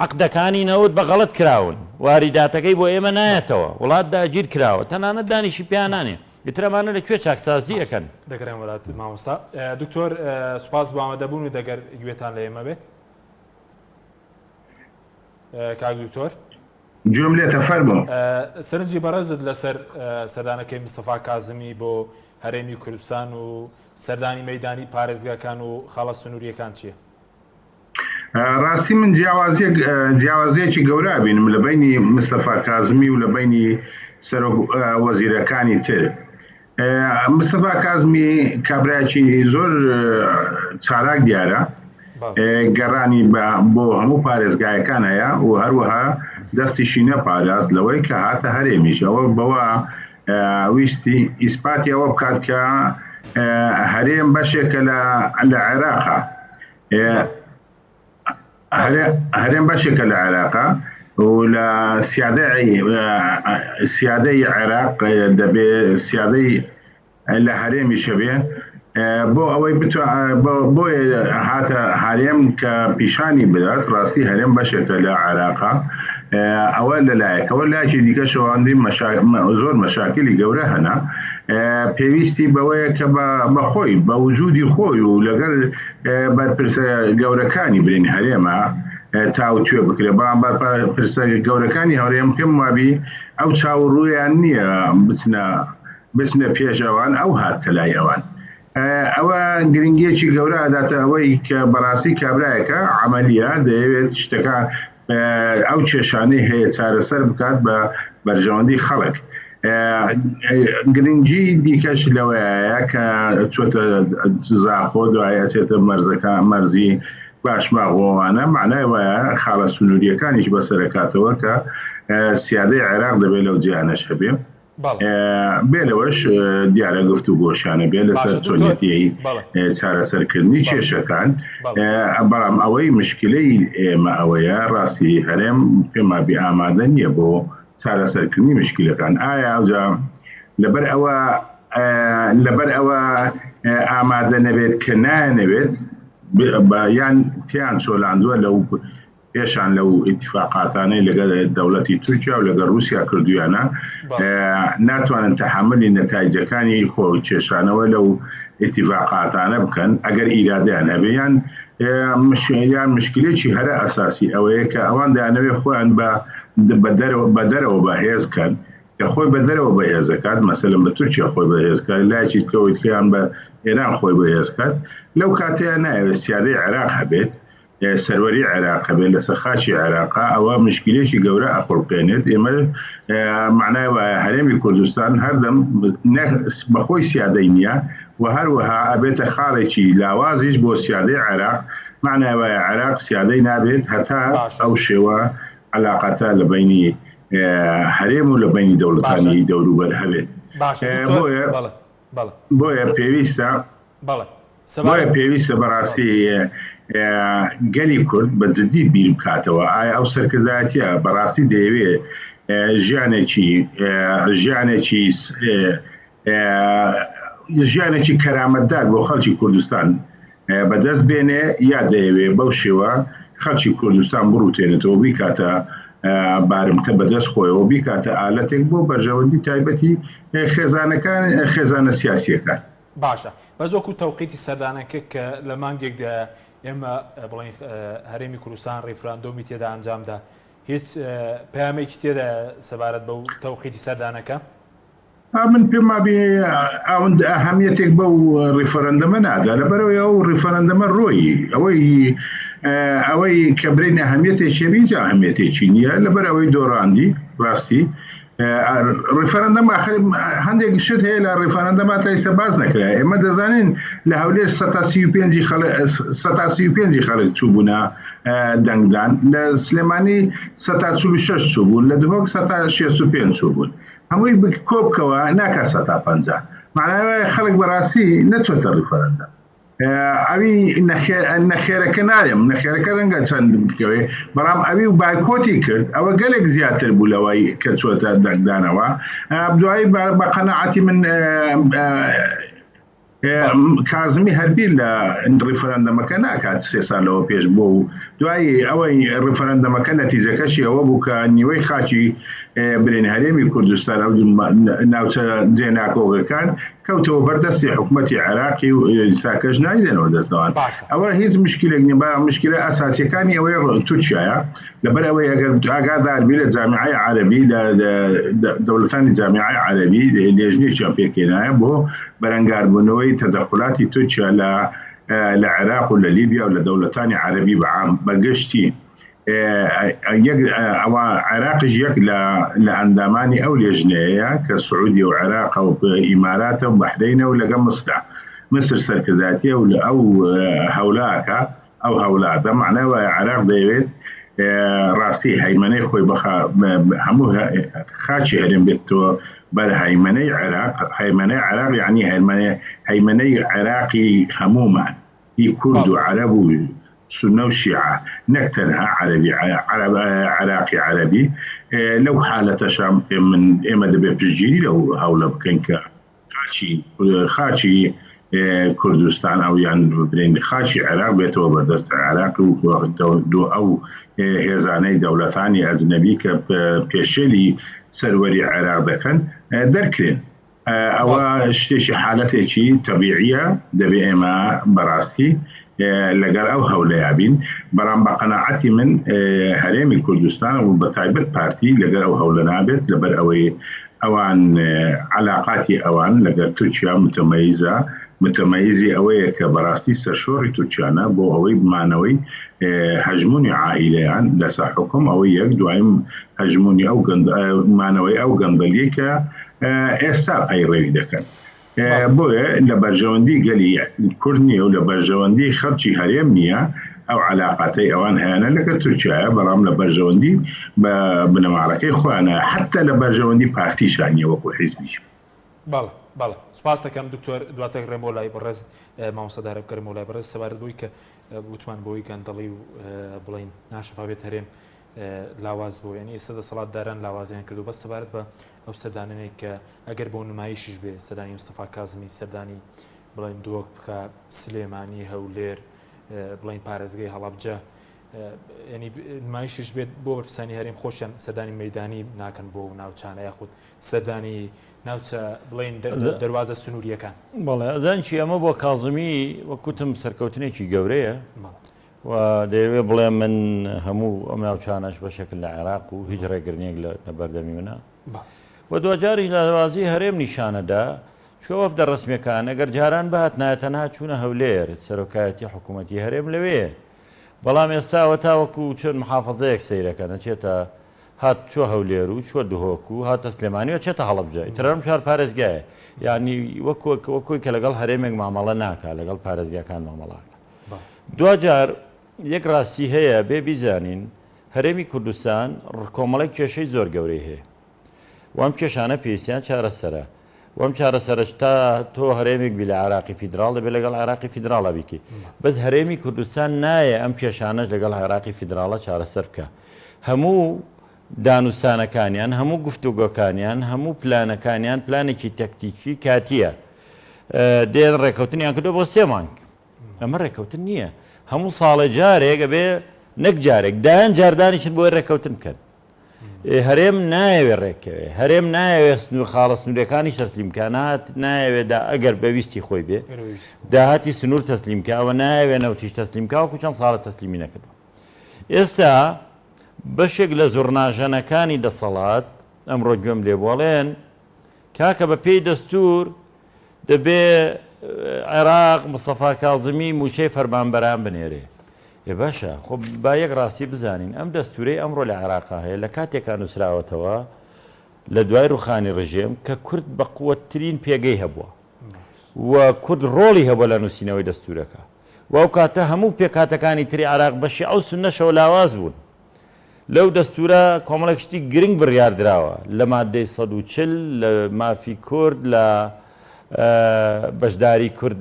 عەقدەکانی نەوت بە غەڵەت کراون، واریداتەکەی بۆ ئێمە نایەتەوە، وڵات داگیر کراوە، تەنانەت دانیشی پیا نانێ، ئیتر ئەمانە لە کوێ چاکسازی ئەکەن؟ دەگەڕێم وەلات مامۆستا دکتۆر سوپاس بۆ ئامادەبوون و دەگەر گوێتان لە ئێمە بێت کاک دکتۆر. گوێم لێتە فەرموو. سەرنجی بەڕێزت لەسەر سەردانەکەی مستەفا کازمی بۆ هەرێمی کوردستان و سەردانی مەیدانی پارێزگاکان و خاڵە سنوورییەکان چییە؟ ڕاستی من جیاوازیەک جیاوازیەکی گەورە بینم لە بینی مستەفا کازمی و لە بینی سەرۆک وەزیرەکانی تر مستەفا کازمی کابراایکی زۆر چالاک دیارە گەڕانی بۆ هەموو پارێزگایەکان هەیە و هەروەها دەستیشی نەپاراست لەوەی کە هاتە هەرێمیش ئەوە بەوە ویستی ئیسپاتی ئەوە بکات کە هەرێم بەشێکە لە عێراقا هەرێم بەشێکە لە عێراقا و لە سیادەی عێراق دەبێ سیادەی لە هەرێمیش هەبێ بۆ ئەوەی بۆیە هاتە هەرێم کە پیشانی بدات ڕاستی هەرێم بەشێکە لە عێراقا ئەوە لەلایەکەوە لایەکی دیکەشەوە زۆر مەشاکلی گەورە هەنە پێویستی بەوەیە کە بەخۆی بە وجودی خۆی و لەگەر بەرپرسە گەورەکانی برین هەرێمە تاوتوێ بکرێت بەڵام بەرپرسە گەورەکانی هەرێم پێم وابی ئەو چاوڕوویان نییە بچنە بچنە پێش ئەوان ئەو هاتە لای ئەوان. ئەوە گرنگیەکی گەورە ئەداتە ئەوەی کە بەڕاستی کابرایەکە عەمەلیە دەیەوێت شتەکان ئەو کێشانەی هەیە چارەسەر بکات بە بەرژەوەندی خەڵک. گرنگی دیکەش لەوەیە کە چۆتە زاخۆ دوای ئەچێتە مەرزەکە مەرزی باشماغ وئەوانە مەعنای وایە خاڵە سنووریەکانیش بەسەرەکاتەوە کە سیادەی عێراق دەبێت لەو جیانەش هەبێ. بێ لەوەش دیارە گفتوگۆشیانە بێ لەسەر چۆنیەتی چارەسەرکردنی کێشەکان بەڵام ئەوەی مشکلەی ئێمە ئەوەیە ڕاستی هەرێم پێما بی ئامادە نییە بۆ چارەسەرکردنی مشکلەکان ئایا ئەوجا لەبەر ئەوە لەبەر ئەوە ئامادە نەبێت کە نایانەوێت یان تیان چۆلاندووە لەو پێشان لەو ئیتیفاقاتانەی لەگەڵ دەوڵەتی تورکیا و لەگەڵ رووسیا کردویانە ناتوانن تەحەمولی نەتایجەکانی خۆ کێشانەوە لەو ئیتیفاقاتانە بکەن ئەگەر ئیرادەیان هەبێ یان یان مشکلێکی هەرە ئەساسی ئەوەیە کە ئەوان دەیانەوێت خۆیان بە بە دەرەوە بەهێز کەن کە خۆی بە دەرەوە بەهێز دەکات مەسەلەن بە تورکیا خۆی بەهێز کات لایەکی دیکەوەی دیکەیان بە ئێران خۆی بەهێز کات لەو کاتەیە نایەوێت سیادەی عێراق هەبێت سەروەری عێراق هەبێت لەسەر خاکی عێراقا ئەوە مشکلێکی گەورە ئەخوڵقێنێت ئێمە معنای وایە هەرێمی کوردستان هەردەم بەخۆی سیادەی نییە و هەروەها ئەبێتە خاڵێکی لاوازیش بۆ سیادەی عێراق معنای وایە عێراق سیادەی نابێت هەتا ئەو شێوە علاقاتە لە بینی هەرێم و لە بینی دەوڵەتانی دەوروبەر هەبێت بۆیە بۆیە پێویستە بۆیە پێویستە بەڕاستی گەلی کورد بە جدی بیر بکاتەوە ئایا ئەو سەرکردایەتیە بەڕاستی دەیەوێ ژیانێکی ژیانێکی ژیانێکی کەرامەتدار بۆ خەڵکی کوردستان بەدەست بێنێ یا دەیەوێ بەو شێوە خەڵکی کوردستان بڕوتێنێتەوە بیکاتە بارمتە بەدەست خۆیەوە بیکاتە ئالەتێک بۆ بەرژەوەندی تایبەتی خێزانەکان خێزانە سیاسیەکان. باشە بەس وەکو تەوقیتی سەردانەکە کە لە مانگێکدایە ئێمە بڵێین هەرێمی کوردستان ڕیفراندۆمی تێدا ئەنجامدا هیچ پەیامێکی تێدایە سەبارەت بەو تەوقیتی سەردانەکە؟ من پێم وابێ ئەوەند ئەهەمیەتێک بەو ڕیفەرەندەمە نادا لەبەرەوەی ئەو ڕیفەرەندەمە ڕۆی ئەوەی ئەوەی کە برین ئەهەمیەتێکی هەبی جا ئەهەمیەتێکی نییە لەبەر ئەوەی دۆڕاندی ڕاستی ڕیفەرەندەم ئاخر هەندێک شت هەیە لە ڕیفەرەندەما تا ئێستا باس نەکرا ئێمە دەزانین لە هەولێر سەتا 35 خەڵک سەتا 35 خەڵک چووبوونە دەنگدان لە سلێمانی سەتا 46 چووبوون لە دهۆک سەتا 65 چووبوون هەمووی کۆبکەوە ناکات سەتا 50 معنای وایە خەڵک بەڕاستی نەچۆتە ڕیفەرەندەم ئەوی نەخێرەکە ناڵێم نەخێرەکە ڕەنگە چەند بکەوێ بەڵام ئەوی و بایکۆتی کرد ئەوە گەلێک زیاتر بوو لەوەی کە چۆتە دەنگدانەوە دوایی بە قەنەعاتی من کازمی هەربیر لە ڕیفرەندەمەکە ناکات سێ سال لەوە پێش بوو و دوایی ئەوەی ڕیفرەندەمەکە نەتیجەکەشی ئەوە بوو کە نیوەی خاکی برێن هەرێمی کوردستان ئەو ناوچە جێناکۆکەکان کەوتەوە بەر دەستی حکومەتی عێراقی و ئێستاکەش نایدەنەوە دەستەوان باشە. ئەوە هیچ مشکلێک نیە بەڵام مشکلە ئەساسیەکانی ئەوەی تورکیایە لەبەر ئەوەی ئەگەر ئاگادار بی لە جامیعەی عەرەبی لە دەوڵەتانی جامیعەی عەرەبی لێژنێکیان پێکهێنایە بۆ بەرەنگاربوونەوەی تەدەخولاتی تورکیا لە لە عێراق و لە لیبیا و لە دەوڵەتانی عەرەبی بە عام بە گشتی یەک ئەوە عێراقیش یەک لە لە ئەندامانی ئەو لێژنەیە کە سعودیە و عێراقە و ئیماراتە و بەحرەینە و لەگە مسرە مسر سەرکردایەتی ئەو ئەو هەولاکە ئەو هەولادە معنای وایە عێراق دەیەوێت ڕاستی هەیمەنەی خۆی بخا هەموو خاکی هەرێم بێتەوە بەر هەیمەنەی عێراق هەیمەنەی عێراق یعنی هەیمەنەی عێراقی هەموومان هی کورد و عەرەب و سوننە و شیعە نەک تەنها عەرەبی عێراقی عەرەبی لەو حالەتەشا من ئێمە دەبێت پشتگیری لەو هەوڵە بکەین کە خاکی خاکی کوردستان ئەو یان برێن خاکی عێراق بێتەوە بەردەست عێراق و دو ئەو هێزانەی دەوڵەتانی ئەجنەبی کە پێشێلی سەروەری عێراق دەکەن دەرکرێن. ئەوە شتێکی حالەتێکی تەبیعیە دەبێ ئێمە بەڕاستی لەگەڵ ئەو هەولەیا بین بەڵام بە قەناعەتی من هەرێمی کوردستان و بە تایبەت پارتی لەگەر ئەو هەولە نابێت لەبەر ئەوەی. ئەوان عەلاقاتی ئەوان لەگەر تورکیا متەمەیزە، متەمەیزی ئەوەیە کە بەراستی سەرشۆڕی تورکیانە بۆ ئەوەی مانەوەی هەژموونی عائیلەیان لەسەر حوکم، ئەوەی یەک، دوایم هەژموونی ئەو مانەوەی ئەو گەندەلیەی کە ئێستا پەیڕەوی دەکەن. بۆیە لە بەرژەوەندی گەلی کورد نییە و لە بەرژەوەندی خەڵکی هەرێم نییە ئەو عەلاقاتەی ئەوان هەیانە لەگەل تورکیایە، بەڵام لە بەرژەوەندی بە بنەماڵەکەی خۆیانە، حەتتا لە بەرژەوەندی پارتیشا نییە وەکو حیزبیش. بەڵێ بەڵێ سوپاس دەکەم دکتۆر دواتر ڕێم بۆ لای بەڕێز مامۆستا دارە بگەرم بۆ لای بەڕێز سەبارەت بۆی کە وتمان بۆی گەندەڵی و بڵین ناشەفافیەت هەرێم لاواز بوو یعنی ئێستا دەسەڵاتداران لاوازیان کردو بەس سەبارەت بە ئەو سەردانەی کە ئەگەر بۆ نمایشیش بێ سەردانی مستەفا کازمی سەردانی بڵێن دۆک بکە سلێمانی هەولێر بڵین پارێزگەی هەڵەبجە ینی نمایشیش بێت بۆ بەرپرسانی هەرێم خۆشیان سەردانی مەدانی ناکەن بۆ ناوچانە یاخود سەردانی ناوچە بڵێن دەواازە سنووریەکان. بەڵێ ئەزان چی ئەمە بۆ کازمی وەکوتم سەرکەوتنێکی گەورەیە و دەیەوێ بڵێ من هەموو ئەم ناوچانەش بەشێکن لە عێراق و هیچ ڕێگرنیەک لە بەردەمی منە و دواجاریش لاوازی هەرێم نیشانەدا چکە وەفدە ڕسمیەکان ئەگەر جاران بهاتنایە تەنها چوونە هەولێر سەرۆکایەتی حکوومەتی هەرێم لەوێ بەڵام ئێستا تاوەکو چۆن محافظەیەک سەیرەکەن ئەچێتە هات چوە هەولێر و چوە دهۆک و هاتە سلێمانی و چێتە هەڵەبجە ئیتر ئەم چوار پارێزگایە یعنی وەک وەکۆی کە لەگەڵ هەرێمێک مامەڵە ناکا لەگەڵ پارێزگاکان مامەڵاکە دواجار یەک ڕاستی هەیە بێ بیزانین هەرێمی کوردستان کۆمەڵێک کێشەی زۆر گەورەی هەیە و ئەم کێشانە پێویستیان چارەسەرە و ئەم چارەسەرەش تا تۆ هەرێمێک بی لە عێراقی فیدراڵ دەبێت لەگەڵ عێراقی فیدراڵا بیکەی بەس هەرێمی کوردستان نایە ئەم کێشانەش لەگەڵ عێراقی فیدراڵە چارەسەر بکە هەموو دانوستانەکانیان هەموو گفتوگۆکانیان هەموو پلانەکانیان پلانێکی تەکتیکی کاتیە دێن ڕێکەوتنیان کردو بۆ سێ مانگ ئەمە ڕێکەوتن نییە هەموو ساڵێ جارێک ئەبێ نەک جارێک دایان جاردانیشن بۆی ڕێکەوتن بکەن هەرێم نایەوێ ڕێککەوێ هەرێم نایەوێ سنوور خاڵە سنوورەکانی تەسلیم کا نات نایەوێ دا ئەگەر بەویستی خۆی بێ داهاتی سنوور تەسلیم کا ئەوە نایەوێ نەوتیش تەسلیم کا وەکو چەند ساڵە تەسلیمی نەکردووە ئێستا بەشێک لە زوڕناژەنەکانی دەسەڵات ئەمڕۆ گوێم لێ بۆڵێن کاکە بە پێی دەستور دەبێ عێراق مستەفا کازمی مووچەی فەرمانبەران بنێرێ. ئێ باشە خۆ با یەک ڕاستی بزانین ئەم دەستورەی ئەمڕۆ لە عێراقا هەیە لە کاتێکا نووسراوەتەوە لە دوای ڕوخانی ڕژێم کە کورد بە قوتترین پێگەی هەبووە و کورد ڕۆڵی هەبووە لە نووسینەوەی دەستورەکە و ئەو کاتە هەموو پێکهاتەکانی تری عێراق بە شیعە و سوننەشەوە لاواز بوون. لەو دەستوورە کۆمەڵێک شتی گرنگ بڕیار دراوە لە ماددەی 140 لە مافی کورد لە بەشداری کورد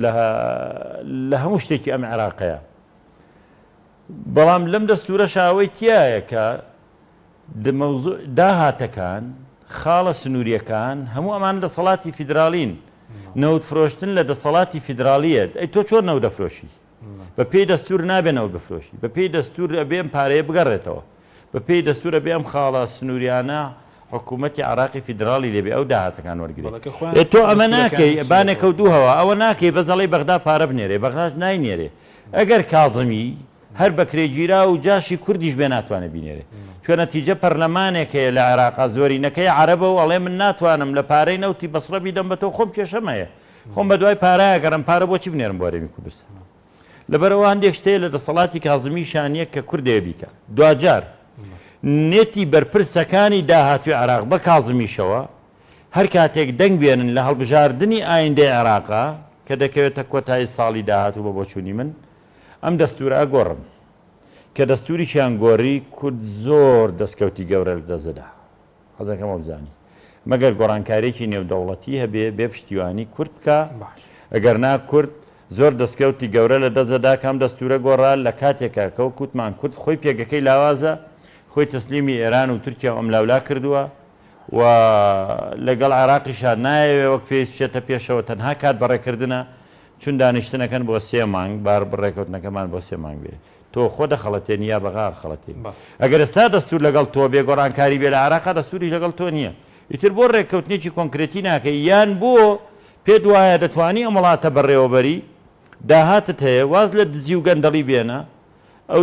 لە هەموو شتێکی ئەم عێراقەیە بەڵام لەم دەستوورەشا ئەوەی تیایە کە داهاتەکان خاڵە سنووریەکان هەموو ئەمان دەسەڵاتی فیدراڵین نەوت فرۆشتن لە دەسەڵاتی فیدراڵیەت ئەی تۆ چۆن نەوت دەفرۆشی بە پێی دەستور نابێ نەوت بفرۆشی، بە پێی دەستور ئەبێ ئەم پارەیە بگەڕێتەوە، بە پێی دەستور ئەبێ ئەم خاڵە سنوریانە حکوومەتی عێراقی فیدراڵی لێ بێ ئەو داهاتەکان وەرگرێ. بەڵێ کە خۆیان ئێ تۆ ئەمە دەستورەکەیان ناکەی نووسیوەتەوە. بانێکەو دوو هەوا ئەوە ناکەی بەس ئەڵێی بەغدا پارە بنێرێ بەغداش ناینێرێ ئەگەر کازمی هەر بەکرێگیراو و جاشی کوردیش بێ ناتوانێ بینێرێ چونکە نەتیجە پەرلەمانێک هەیە لە عێراقا زۆرینەکەی عەرەبە و ئەڵێ من ناتوانم لە پارەی نەوتی بەسڕە بیدەم بە تۆ خۆم کێشەم هەیە خۆم بە دوای پارە ئەگەڕێم پارە بۆچی بنێرم بۆ هەرێمی کوردستان لەبەرئەوە هەندێک شت هەیە لە دەسەڵاتی کازمیشا نییە کە کورد دەیە بیکا دواجار نێتی بەرپرسەکانی داهاتوی عێراق بە کازمیشەوە هەر کاتێک دەنگ بێنن لە هەڵبژاردنی ئایندەی عێراقا کە دەکەوێتە کۆتایی ساڵی داهاتوو بە بۆچوونی من ئەم دەستورە ئەگۆڕن کە دەستوریشیان گۆری کورد زۆر دەستکەوتی گەورە لە دەست دەدا حەزەکەم ئەوە بزانی مەگەر گۆڕانکاریەکی نێودەوڵەتی هەبێ بێ پشتیوانی کورد بکا ئەگەر نا کورد زۆر دەستکەوتی گەورە لە دەست دەدا کە ئەم دەستورە گۆڕا لە کاتێکا کە وەک وتمان کورد خۆی پێگەکەی لاوازە خۆی تەسلیمی ئێران و تورکیا و ئەملاولا کردووە و لەگەڵ عێراقیشا نایەوێ وەک پێویست بچێتە پێشەوە تەنها کات بەڕێکردنە چون دانیشتنەکەن بۆ سێ مانگ بار بڕێکەوتنەکەمان بۆ سێ مانگ بێ تۆ خۆ دەخەڵەتێنی یا بەغا ئەخەڵەتێنی؟ ئەگەر ئێستا دەستور لەگەڵ تۆ بێ گۆڕانکاری بێ لە عێراقا دەستوریش لەگەڵ تۆ نییە ئیتر بۆ ڕێککەوتنێکی کۆنکرێتی ناکەی یان بۆ پێت وایە دەتوانی ئەم وڵاتە بەڕێوەبەری داهاتت هەیە واز لە دزی و گەندەڵی بێنە ئەو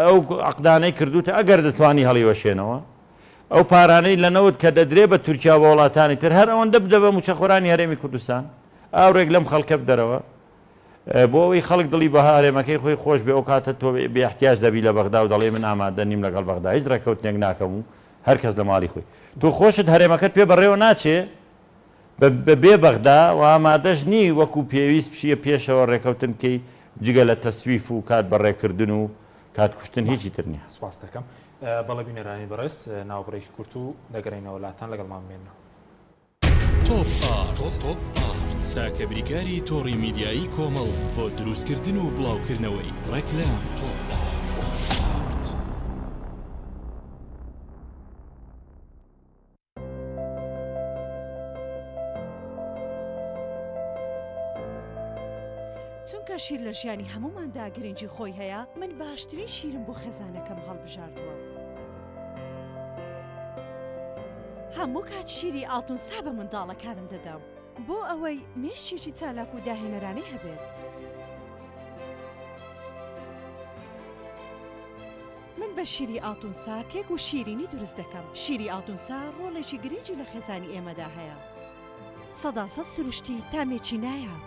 ئەو عەقدانەی کردوتە ئەگەر دەتوانی هەڵیوەشێنەوە. ئەو پارانەی لە نەوت کە دەدرێ بە تورکیا بە وڵاتانی تر هەر ئەوەندە بدە بە موچەخۆرانی هەرێمی کوردستان ئاورێک لەم خەڵکە بدەرەوە بۆ ئەوەی خەڵک دڵی بە هەرێمەکەی خۆی خۆش بێ ئەو کاتە تۆ بێ احتیاج دەبی لە بەغدا و دەڵێ من ئامادە نیم لەگەڵ بەغدا هیچ ڕێککەوتنێک ناکەم و هەر کەس لە ماڵی خۆی تۆ خۆشت هەرێمەکەت پێ بەڕێوە ناچێ بە بێ بەغدا و ئامادەش نی وەکو پێویست بچیە پێشەوە ڕێکەوتن بکەی جگە لە تەسویف و کات بەڕێکردن و کات کوشتن هیچی تر نیە. سپاست دەکەم. بەڵێ بینەرانی بەڕێز ناوبڕێکی کورت و دەگەرێینەوە لاتان لەگەڵمان بمێننەوە. تۆپ ئارت تاکە بریکاری تۆڕی میدیایی کۆمەڵ بۆ دروستکردن و بڵاوکردنەوەی ڕێکلام. تۆپ ئارت. چونکە شیر لە ژیانی هەمووماندا گرنگی خۆی هەیە، من باشترین شیرم بۆ خێزانەکەم هەڵبژاردووە. هەموو کات شیری ئاڵتونسا بە منداڵەکانم دەدەم بۆ ئەوەی مێشکێکی چالاک و داهێنەرانەی هەبێت. من بە شیری ئاڵتونسا کێک و شیرینی دروست دەکەم. شیری ئاڵتونسا ڕۆڵێکی گرنگی لە خێزانی ئێمەدا هەیە. سەداسەد سروشتی تامێکی نایاب.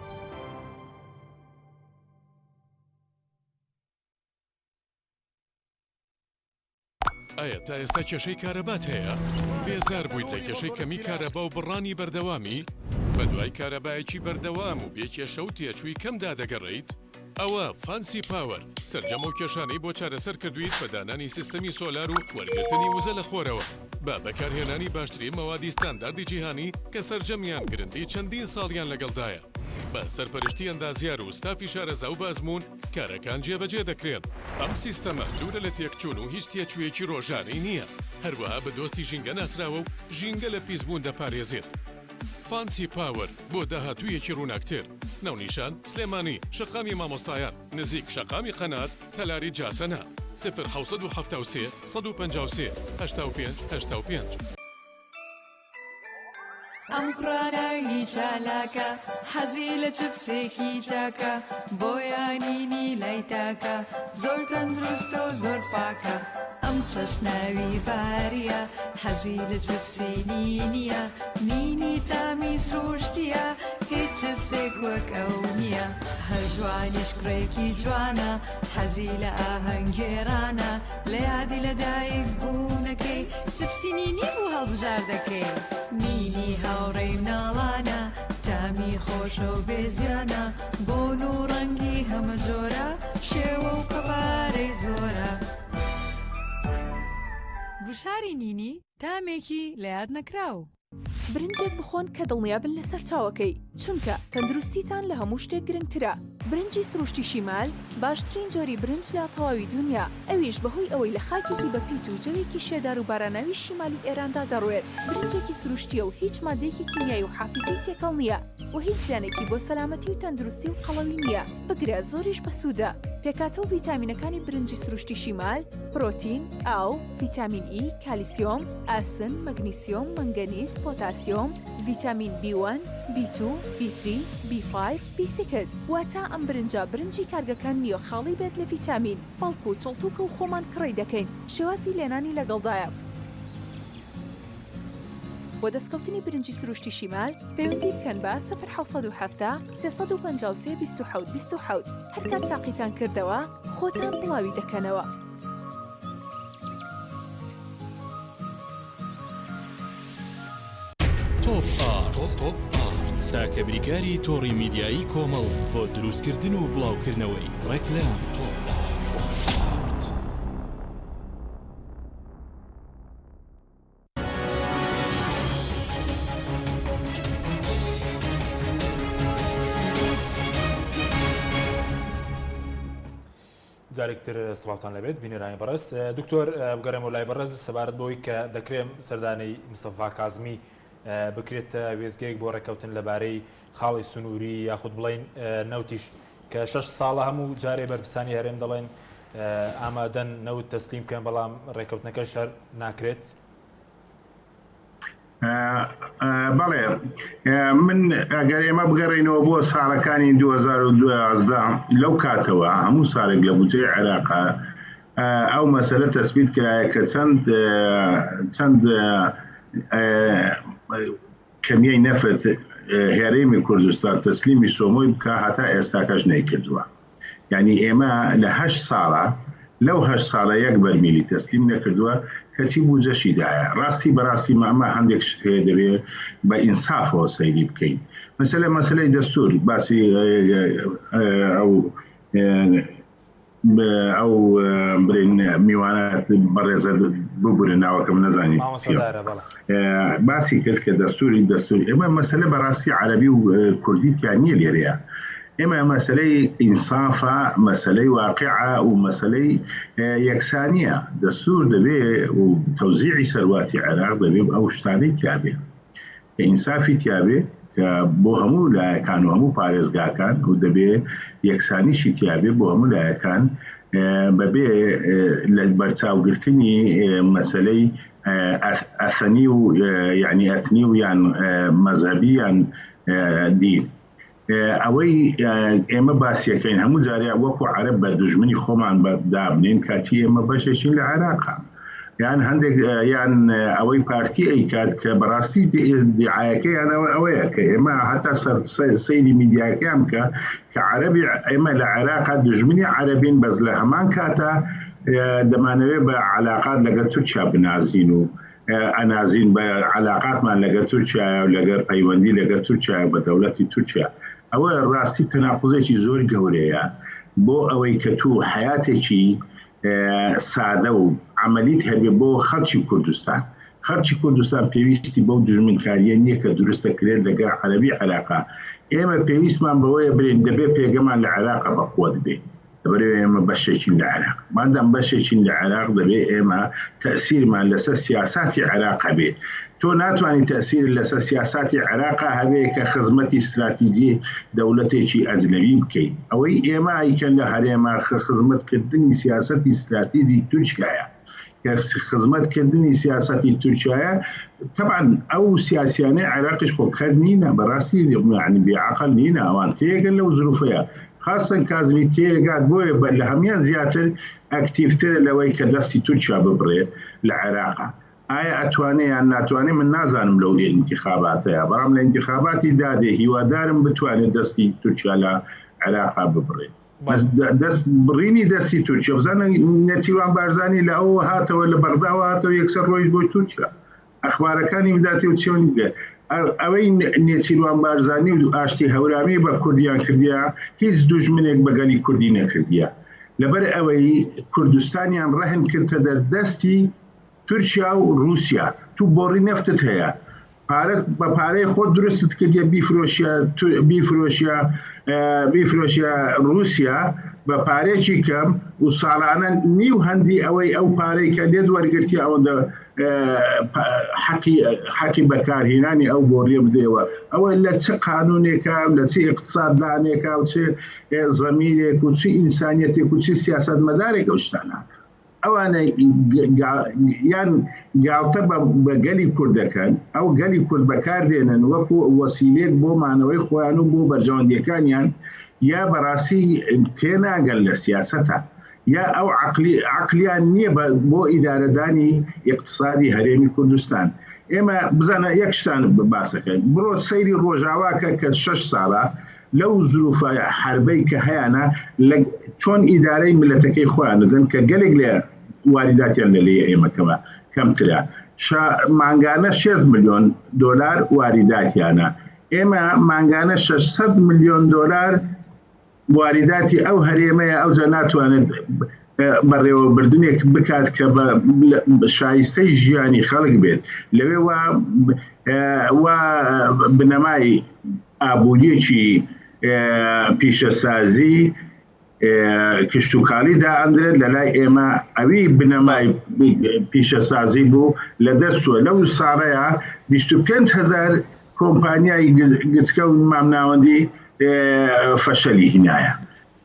ئایا تا ئێستا کێشەی کارەبات هەیە؟ بێزار بوویت لە کێشەی کەمی کارەبا و بڕانی بەردەوامی؟ بەدوای کارەبایەکی بەردەوام و بێ کێشە و تێچووی کەمدا دەگەڕێیت؟ ئەوە فانسی پاوەر سەرجەم ئەو کێشانەی بۆ چارەسەر کردوویت بە دانانی سیستەمی سۆلار و وەرگرتنی وزە لە خۆرەوە بە بەکارهێنانی باشترین مەوادی ستانداردی جیهانی کە سەرجەمیان گرنتی چەندین ساڵیان لەگەڵدایە بە سەرپەرشتی ئەندازیار و ستافی شارەزا و بە ئەزموون کارەکان جێبەجێ دەکرێن. ئەم سیستەمە دوورە لە تێکچوون و هیچ تێچوویەکی ڕۆژانەی نییە، هەروەها بە دۆستی ژینگە ناسراوە و ژینگە لە پیسبوون دەپارێزێت. فانسی پاوەر بۆ داهاتوویەکی ڕووناکتر. ناونیشان، سلێمانی، شەقامی مامۆستایان، نزیک شەقامی قەنات، تەلاری جاسەنە. سفر 773 153 85 85. ئەم کوڕە ناوی چالاکە حەزی لە چپسێکی چاکە بۆیانینی لای تاکە زۆر تەندروستە و زۆر پاکە ئەم چەش ناوی باریە حەزی لە چپسی نینیە نینی تامی سروشتیە هیچ چپسێک وەک ئەو نییە هەژوانیش کوڕێکی جوانە حەزی لە ئاهەنگگێڕانە لە یادی لە دایک بوونەکەی چپسی نینی بوو هەڵبژاردەکەی. نینی هاوڕێی مناڵانە تامی خۆشە و بێ زیانە بۆن و ڕەنگی هەمە جۆرە شێوە و قەبارەی زۆرە. گوشاری نینی تامێکی لە یاد نەکراو. برنجێک بخۆن کە دڵنیابن لە سەرچاوەکەی، چونکە تەندروستیتان لە هەموو شتێک گرنگترە. برنجی سروشتی شیمال باشترین جۆری برنج لە تەواوی دونیا، ئەویش بەهۆی ئەوەی لە خاکێکی بەپیت و جەوێکی شێدار و باراناوی شیمالی ئێراندا دەڕوێت، برنجێکی سروشتییە و هیچ ماددەیەکی کیمیایی و حافیزەی تێکەڵ نییە و هیچ زیانێکی بۆ سەلامەتی و تەندروستی و قەڵەوی نییە، بگرە زۆریش بەسوودە. پێکهاتە و ڤیتامینەکانی برنجی سروشتی شیمال، پرۆتین، ئاو، ڤیتامین ئی، کالیسیۆم، ئاسن، مەگنیسیۆم، مەنگەنیز، پۆتاسیۆم، ڤیتامین بی وەن، بی تو، بی تری، بی فایڤ، بی سیکس، واتە ئەم برنجە برنجی کارگەکان نییە خاڵی بێت لە ڤیتامین، بەڵکو چڵتوکە و خۆمان کڕی دەکەین، شێوازی لێنانی لەگەڵدایە. بۆ دەستکەوتنی برنجی سروشتی شیمال پەیوەندی بکەن بە، سفر 770 353 27 27، هەرکات تاقیتان کردەوە خۆتان بڵاوی دەکەنەوە. تۆپ ئارت تاکە بریکاری تۆڕی میدیایی کۆمەڵ بۆ دروستکردن و بڵاوکردنەوەی ڕێکلام. تۆپ ئارت. جارێکی تر سڵاوتان لەبێت بینەرانی بەڕێز دکتۆر بگەڕێمەوە لای بەڕێز سەبارەت بەوەی کە دەکرێم سەردانی مستەفا کازمی بکرێتە وێستگەیەک بۆ ڕێککەوتن لەبارەی خاڵی سنووری یاخود بڵین نەوتیش کە شش ساڵە هەموو جارێ بەرپرسانی هەرێم دەڵێن ئامادەن نەوت تەسلیم بکەن بەڵام ڕێککەوتنەکە شەر ناکرێت بەڵێ من ئەگەر ئێمە بگەڕێینەوە بۆ ساڵەکانی 2012 لەو کاتەوە هەموو ساڵێک لە بودجەی عێراقا. ئەو مەسەلە تەسبیت کرایە کە چەند چەند کەمیەی نەفت هەرێمی کوردستان تەسلیمی سۆمۆی بکا هەتا ئێستاکەش نەیکردووە. یانی ئێمە لە هەشت ساڵە لەو هەشت ساڵە یەک بەرمیلی تەسلیم نەکردووە کەچی بوجەشی دایە. ڕاستی بەڕاستی مامە هەندێک شت هەیە دەبێ بە ئینسافەوە سەیری بکەین. مەسەلە مەسەلەی دەستور باسی ئەو ئەو برین میوانە بەڕێزە ببورە ناوەکەم نەزانی باسی کرد کە دەستوری دەستور ئێمە مەسەلە بەڕاستی عەربی و کوردی تیا نییە لێرەیە ئێمە مەسەلەی ئینسافە مەسەلەی واقعە و مەسەلەی یەکسانیە دەستور دەبێ و تەوزیعی سەرواتی عێراق دەبێ ئەو شتانەی تیابێ کە ئینسافی تیابێ کە بۆ هەموو لایەکان و هەموو پارێزگاکان و دەبێ یەکسانیشی تیابێ بۆ هەموو لایەکان بەبێ لە بەرچاوگرتنی مەسەلەی ئەثنی و یعنی ئەتنی و یان مەزهەبی یان دین. ئەوەی ئێمە باسیەکەین هەموو جارێ وەکو عەرەب بە دوژمنی خۆمان بە دابنێین کاتی ئێمە بەشێکین لە عێراقا یان هەندێک یان ئەوەی پارتی ئەیکات کە بەڕاستی دیعاەکەیان ئەوە ئەوەیە کە ئێمە هەتا سەیری میدیاکەیان بکە کە عەرەبی ئێمە لە عێراقا دوژمنی عەرەبین بەس لە هەمان کاتە دەمانەوێت بە علاقات لەگەڵ تورکیا بنازین و ئەنازین بە عەلاقاتمان لەگەر تورکیایە و لەگەر پەیوەندی لەگەر تورکیایە بە دەولەتی تورکیا ئەوە ڕاستی تەناقوزێکی زۆر گەورەیە بۆ ئەوەی کە تو حەیاتێکی سادە و عەمەلیت هەبێ بۆ خەڵکی کوردستان خەڵکی کوردستان پێویستی بەو دوژمنکاریە نییە کە دروست دەکرێت لەگەر عەرەبی عێراقا ئێمە پێویستمان بەوەیە برێن دەبێ پێگەمان لە عێراقا بەقوەت بێ لەبەرئەوەی ئێمە بەشێکین لە عێراق. مادام بەشێکین لە عێراق دەبێ ئێمە تەئسیرمان لەسەر سیاساتی عێراق هەبێ. تۆ ناتوانی تەئسیرت لەسەر سیاساتی عێراقا هەبێ کە خزمەتی ستراتیجی دەولەتێکی ئەجنەبی بکەی. ئەوەی ئێمە ئەیکەن لە هەرێما خزمەتکردنی سیاسەتی ستراتیجی تورکیایە. کە خزمەت کردنی سیاسەتی تورکیایە تەبعەن ئەو سیاسیانەی عێراقیش خۆ کەر نینە بەڕاستی یعنی بێ عەقڵ نینە ئەوان تێگەن لەو زروفەیە خاستەن کازمی تێگات بۆیە بە لە هەمان زیاتر ئەکتیڤترە لەوەی کە دەستی تورکیا ببڕێ لە عێراقا ئایا ئەتوانێ یان ناتوانێ من نازانم لەو ئینتیخاباتەیە بەڵام لە ئینتیخاباتی دادێ هیوادارم بتوانێت دەستی تورکیا لە عێراقا ببڕێ. بەس دەست بڕینی دەستی تورکیا بزانە نێچیروان بارزانی لە ئەوە هاتەوە لە بەغداوە هاتەوە یەکسەر ڕۆیشت بۆ تورکیا ئەخبارەکانی بداتێ و چۆن بێ ئەوەی نێچیروان بارزانی و ئاشتی هەورامی بە کوردیان کردیا هیچ دوژمنێک بە گەلی کوردی نەکردیە لەبەر ئەوەی کوردستانیان ڕەهن کردە دەستی تورکیا و ڕووسیا تو بۆڕی نەفتت هەیە پارەت بە پارەی خۆت دروستت کردیە بیفرۆشیە بیفرۆشیە بیفرۆشیە ڕووسیا بە پارێکی کەم و ساڵانە نیو هەندی ئەوەی ئەو پارەی کە لێت وەرگرتی ئەوەندە حەقی حەقی بەکارهێنانی ئەو بۆڕیە بدەیەوە ئەوە لە چ قانونێکە لە چ ئیقتساددانێکە و چ زەمیرێک و چ ئینسانیەتێک و چ سیاسەتمەدارێک ئەو شتانە ئەوانە یان گاڵتە بە گەلی کورد دەکەن، ئەو گەلی کورد بەکار دێنن وەکو وەسیلەیەک بۆ مانەوەی خۆیان و بۆ بەرژەوەندیەکانیان، یا بەڕاستی تێناگەن لە سیاسەتە، یا ئەو عەقلیان نییە بۆ ئیدارەدانی ئیقتسادی هەرێمی کوردستان. ئێمە بزانە یەک شتان باسەکەین، بڕۆ سەیری ڕۆژاوا کە کە شەش ساڵە لەو زروفە حەربەی کە هەیانە لە چۆن ئیدارەی ملەتەکەی خۆیان دەدەن کە گەلێک لە واریداتیان لە لێ ئێمە کەمە کەمترە شا مانگانە 6 ملیۆن دۆلار واریداتیانە ئێمە مانگانە 600 ملیۆن دۆلار واریداتی ئەو هەرێمەیە ئەوجا ناتوانێت بەڕێوەبردنێک بکات کە بە شایستەی ژیانی خەڵک بێت لەوێ وا بنەمای ئابوورییەکی پیشەسازی کشتوکاڵی دائەندرێت، لەلای ئێمە ئەوی بنەمای پیشەسازی بوو لەدەست چووە، لەو ساڵەیا 25 هەزار کۆمپانیای گچکە و مامناوەندی فەشەلی هینایە.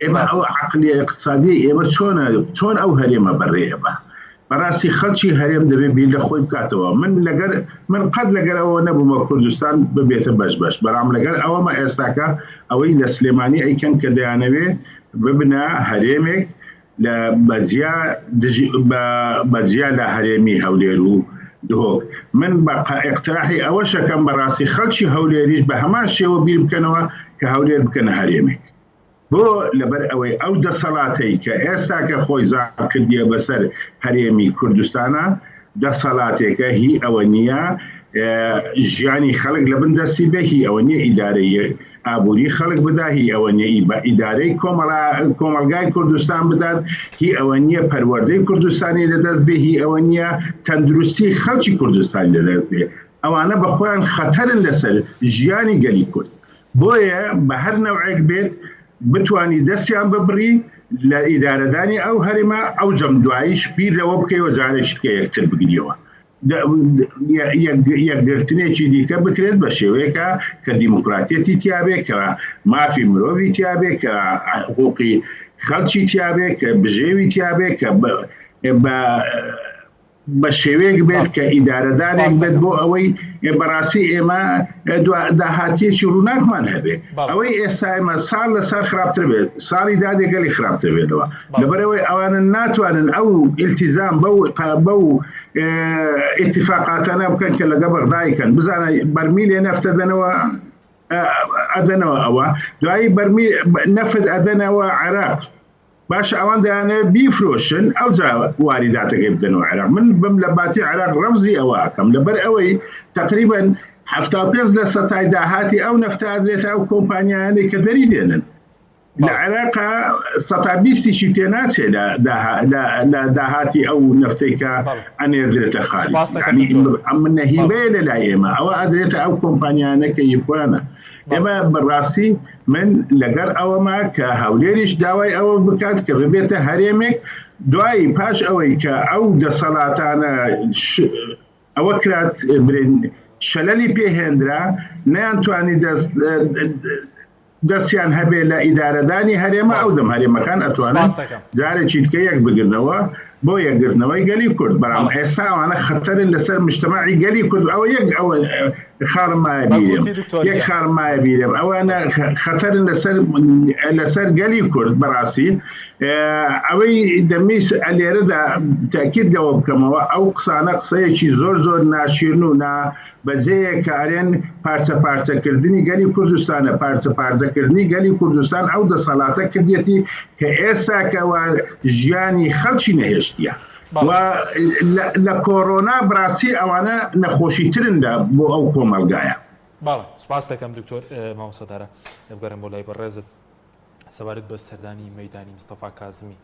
ئێمە ئەو عەقلیە ئیقتسادیەی ئێمە چۆنە چۆن ئەو هەرێمە بەڕێ ئەبا؟ بەڕاستی خەڵکی هەرێم دەبێ بیر لە خۆی بکاتەوە من لەگەر من قەت لەگەر ئەوە نەبوومە کوردستان ببێتە بەش بەش بەڵام لەگەر ئەوەمە ئێستاکە ئەوەی لە سلێمانی ئەیکەن کە دەیانەوێ ببنە هەرێمێک. لە بە جیا دژی بە بە جیا لە هەرێمی هەولێر و دهۆک. من بە ئیقتراحی ئەوەش ئەکەم بەڕاستی خەڵکی هەولێریش بە هەمان شێوە بیر بکەنەوە کە هەولێر بکەنە هەرێمێک. بۆ؟ لەبەر ئەوەی ئەو دەسەڵاتەی کە ئێستاکە خۆی زاڵ کردیە بەسەر هەرێمی کوردستانا دەسەڵاتێکە هی ئەوە نییە ژیانی خەڵک لە بن دەستی بێ، هی ئەوە نییە ئیدارەی ئابووری خەڵک بدا، هی ئەوە نییە ئیدارەی کۆمەڵگای کوردستان بدات، هی ئەوە نییە پەروەردەی کوردستانی لەدەست بێ، هی ئەوە نییە تەندروستی خەڵکی کوردستانی لەدەست بێ. ئەوانە بە خۆیان خەتەرن لەسەر ژیانی گەلی کورد. بۆیە بە هەر نەوعێک بێت بتوانی دەستیان ببڕی لە ئیدارەدانی ئەو هەرێمە، ئەوجەم دواییش بیر لەوە بکەیەوە جارێکی دیکە یەکتر بگریەوە. یەکگرتنێکی دیکە بکرێت بە شێوەیەکە کە دیموکراتیەتی تیابێ، کە مافی مرۆڤی تیابێ، کە حقوقی خەڵکی تیابێ، کە بژێوی تیابێ، کە بە بە شێوەیەک بێت کە ئیدارەدانێک بێت بۆ ئەوەی بەڕاستی ئێمە داهاتیەکی ڕووناکمان هەبێ ئەوەی ئێستا ئێمە ساڵ لە سار خراپتر بێت ساڵی دادێ گەلی خراپتر بێتەوە لەبەرئەوەی ئەوانە ناتوانن ئەو ئیلتیزام بەو بەو ئیتیفاقاتانە بکەن کە لەگە بەغدای کەن بزانە بەرمیلێ نەفتە دەنەوە ئەدەنەوە ئەوە دوایی بەرمی نەفت ئەدەنەوە عێراق باشە ئەوان دەیانەوێت بیفرۆشن ئەوجا واریداتەکەی بدەنەوە عێراق من بم لە باتی عێراق ڕەفزی ئەوە ئەکەم لەبەر ئەوەی تقریبا 75 لە سەتای داهاتی ئەو نەفتە ئەدرێتە ئەو کۆمپانیایانەی کە دەری دێنن لە عێراقا سەتا بیستیشی پێ ناچێ لە داهاتی ئەو نەفتەی کە ئەنێردرێتە خارج ئەم نەهیبەیە لە لای ئێمە ئەوە ئەدرێتە ئەو کۆمپانیانە کە هی خۆیانە ئێمە بەڕاستی من لەگەڵ ئەوەمە کە هەولێریش داوای ئەوە بکات کە ببێتە هەرێمێک دوایی پاش ئەوەی کە ئەو دەسەڵاتانە ئەوە کرات برێن شەلەلی پێهێنرا نەیانتوانی دەست دەستیان هەبێ لە ئیدارەدانی هەرێمە ئەو دەم هەرێمەکان ئەتوانن جارێکی دیکە یەک بگرنەوە بۆ یەکگرتنەوەی گەلی کورد بەڵام ئێستا ئەوانە خەتەرن لەسەر مجتەمەعی گەلی کورد ئەوە یەک ئەوە خاڵم مایە بیرم یەک خاڵم مایە بیرم ئەوانە خەتەرن لەسەر لەسەر گەلی کورد بەڕاستی ئەوەی دەمیست لێرەدا تاکید لەوە بکەمەوە ئەو قسانە قسەیەکی زۆر زۆر ناشیرن و نا بەجێیە کە ئەرێن پارچە پارچە کردنی گەلی کوردستانە، پارچە پارجە کردنی گەلی کوردستان ئەو دەسەڵاتە کردیەتی کە ئێستا کە وا ژیانی خەڵکی نەهێشتیە و لە کۆڕۆنا بڕاستی ئەوانە نەخۆشی ترن لە بۆ ئەو کۆمەڵگایە. بەڵێ سوپاست دەکەم دکتۆر مامۆستا دارا بگەڕێم بۆ لای بەڕێزت سەبارەت بە سەردانی مەیدانی مستەفا کازمی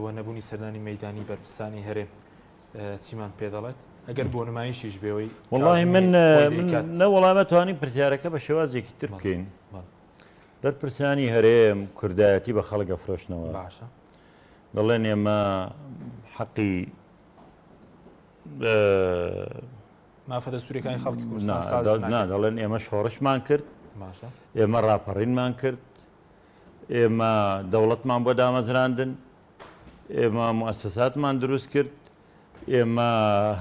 و نەبوونی سەردانی مەیدانی بەرپرسانی هەرێم چیمان پێ دەڵێت ئەگەر بۆ نمایشیش بێەوەی وڵی من نە وەڵامە توانین پرسیارەکە بە شێوازێکی تر بکەین بەرپرسانی هەرێم کوردایەتی بە خەڵک ئەفرۆشنەوە باشە دەڵێن ئێمە حەقی مافە دەستوریەکانی خەڵکی کوردستان ساز نا دەڵێن ئێمە شۆڕشمان کرد ئێمە ڕاپەڕینمان کرد ئێمە دەوڵەتمان بۆ دامەزراندن ئێمە موئەسەساتمان دروست کرد، ئێمە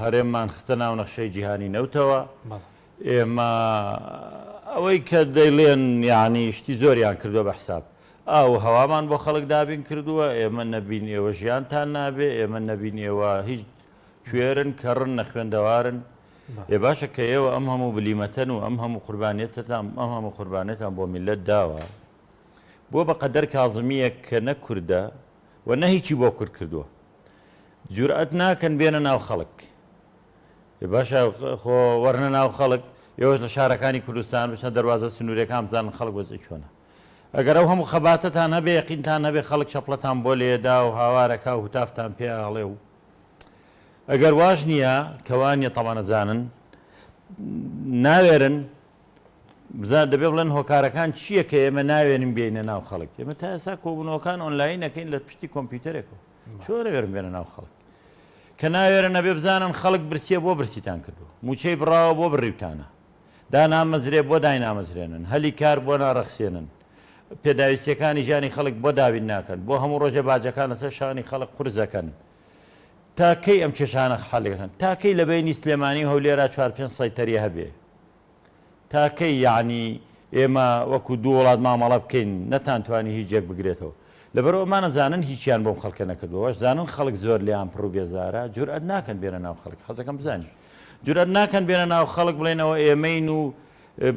هەرێممان خستە ناو نەخشەی جیهانی نەوتەوە، ئێمە ئەوەی کە دەیڵێن یانی شتی زۆریان کردووە بە حساب. ئاو و هەوامان بۆ خەڵک دابین کردووە، ئێمە نەبین ئێوە ژیانتان نابێ، ئێمە نەبین ئێوە هیچ کوێرن، کەڕن، نەخوێندەوارن. ئێ باشە کە ئێوە ئەم هەموو بلیمەتەن و ئەم هەموو قوربانیەتەتان ئەم هەموو قوربانیەتان بۆ میللەت داوە، بۆ بە قەدەر کازمییەک کە نە کوردە و نە هیچی بۆ کورد کردووە جورئەت ناکەن بێنە ناو خەڵک؟ ئێ باشە خۆ وەرنە ناو خەڵک، ئێوەش لە شارەکانی کوردستان بچنە دەروازە سنووریەکان بزانن خەڵک وەزعی چۆنە. ئەگەر ئەو هەموو خەباتەتان هەبێ یەقینتان هەبێ خەڵک چەپڵەتان بۆ لێدا و هاوارەکا و هوتافتان پێ ئەڵێ و ئەگەر واش نییە کە وا نییە تەبعەن ئەزانن ناوێرن بزان دەبێ بڵێن هۆکارەکان چییە کە ئێمە ناوێنین بێینە ناو خەڵک ئێمە تا ئێستا کۆبوونەوەکان ئۆنلاین ئەکەین لە پشتی کۆمپیوتەرێکەوە چۆن ئەوێرن بێنە ناو خەڵک کە ناوێرن ئەبێ بزانن خەڵک برسیە بۆ برسیتان کردووە موچەی بڕاوە بۆ بڕیوتانە دانامەزرێ بۆ داینامەزرێنن هەلی کار بۆ ناڕەخسێنن پێداویستیەکانی ژیانی خەڵک بۆ دابین ناکەن بۆ هەموو ڕۆژێ باجەکان لەسەر شانی خەڵک قورس دەکەن تا کەی ئەم کێشانە حەل دەکەن تا کەی لە بەینی سلێمانی و هەولێرا چوار پێنج سەیتەری هەبێ تا کەی یەعنی ئێمە وەکو دوو وڵات مامەڵە بکەین نەتانتوانی هیچ یەک بگرێتەوە. لەبەرئەوە ئەمانە زانن هیچیان بۆم خەڵکە نەکردووە واش زانن خەڵک زۆر لێیان پڕ و بێزارە جورئەت ناکەن بێنە ناو خەڵک حەزەکەم بزانی جورئەت ناکەن بێنە ناو خەڵک بڵێنەوە ئێمەین و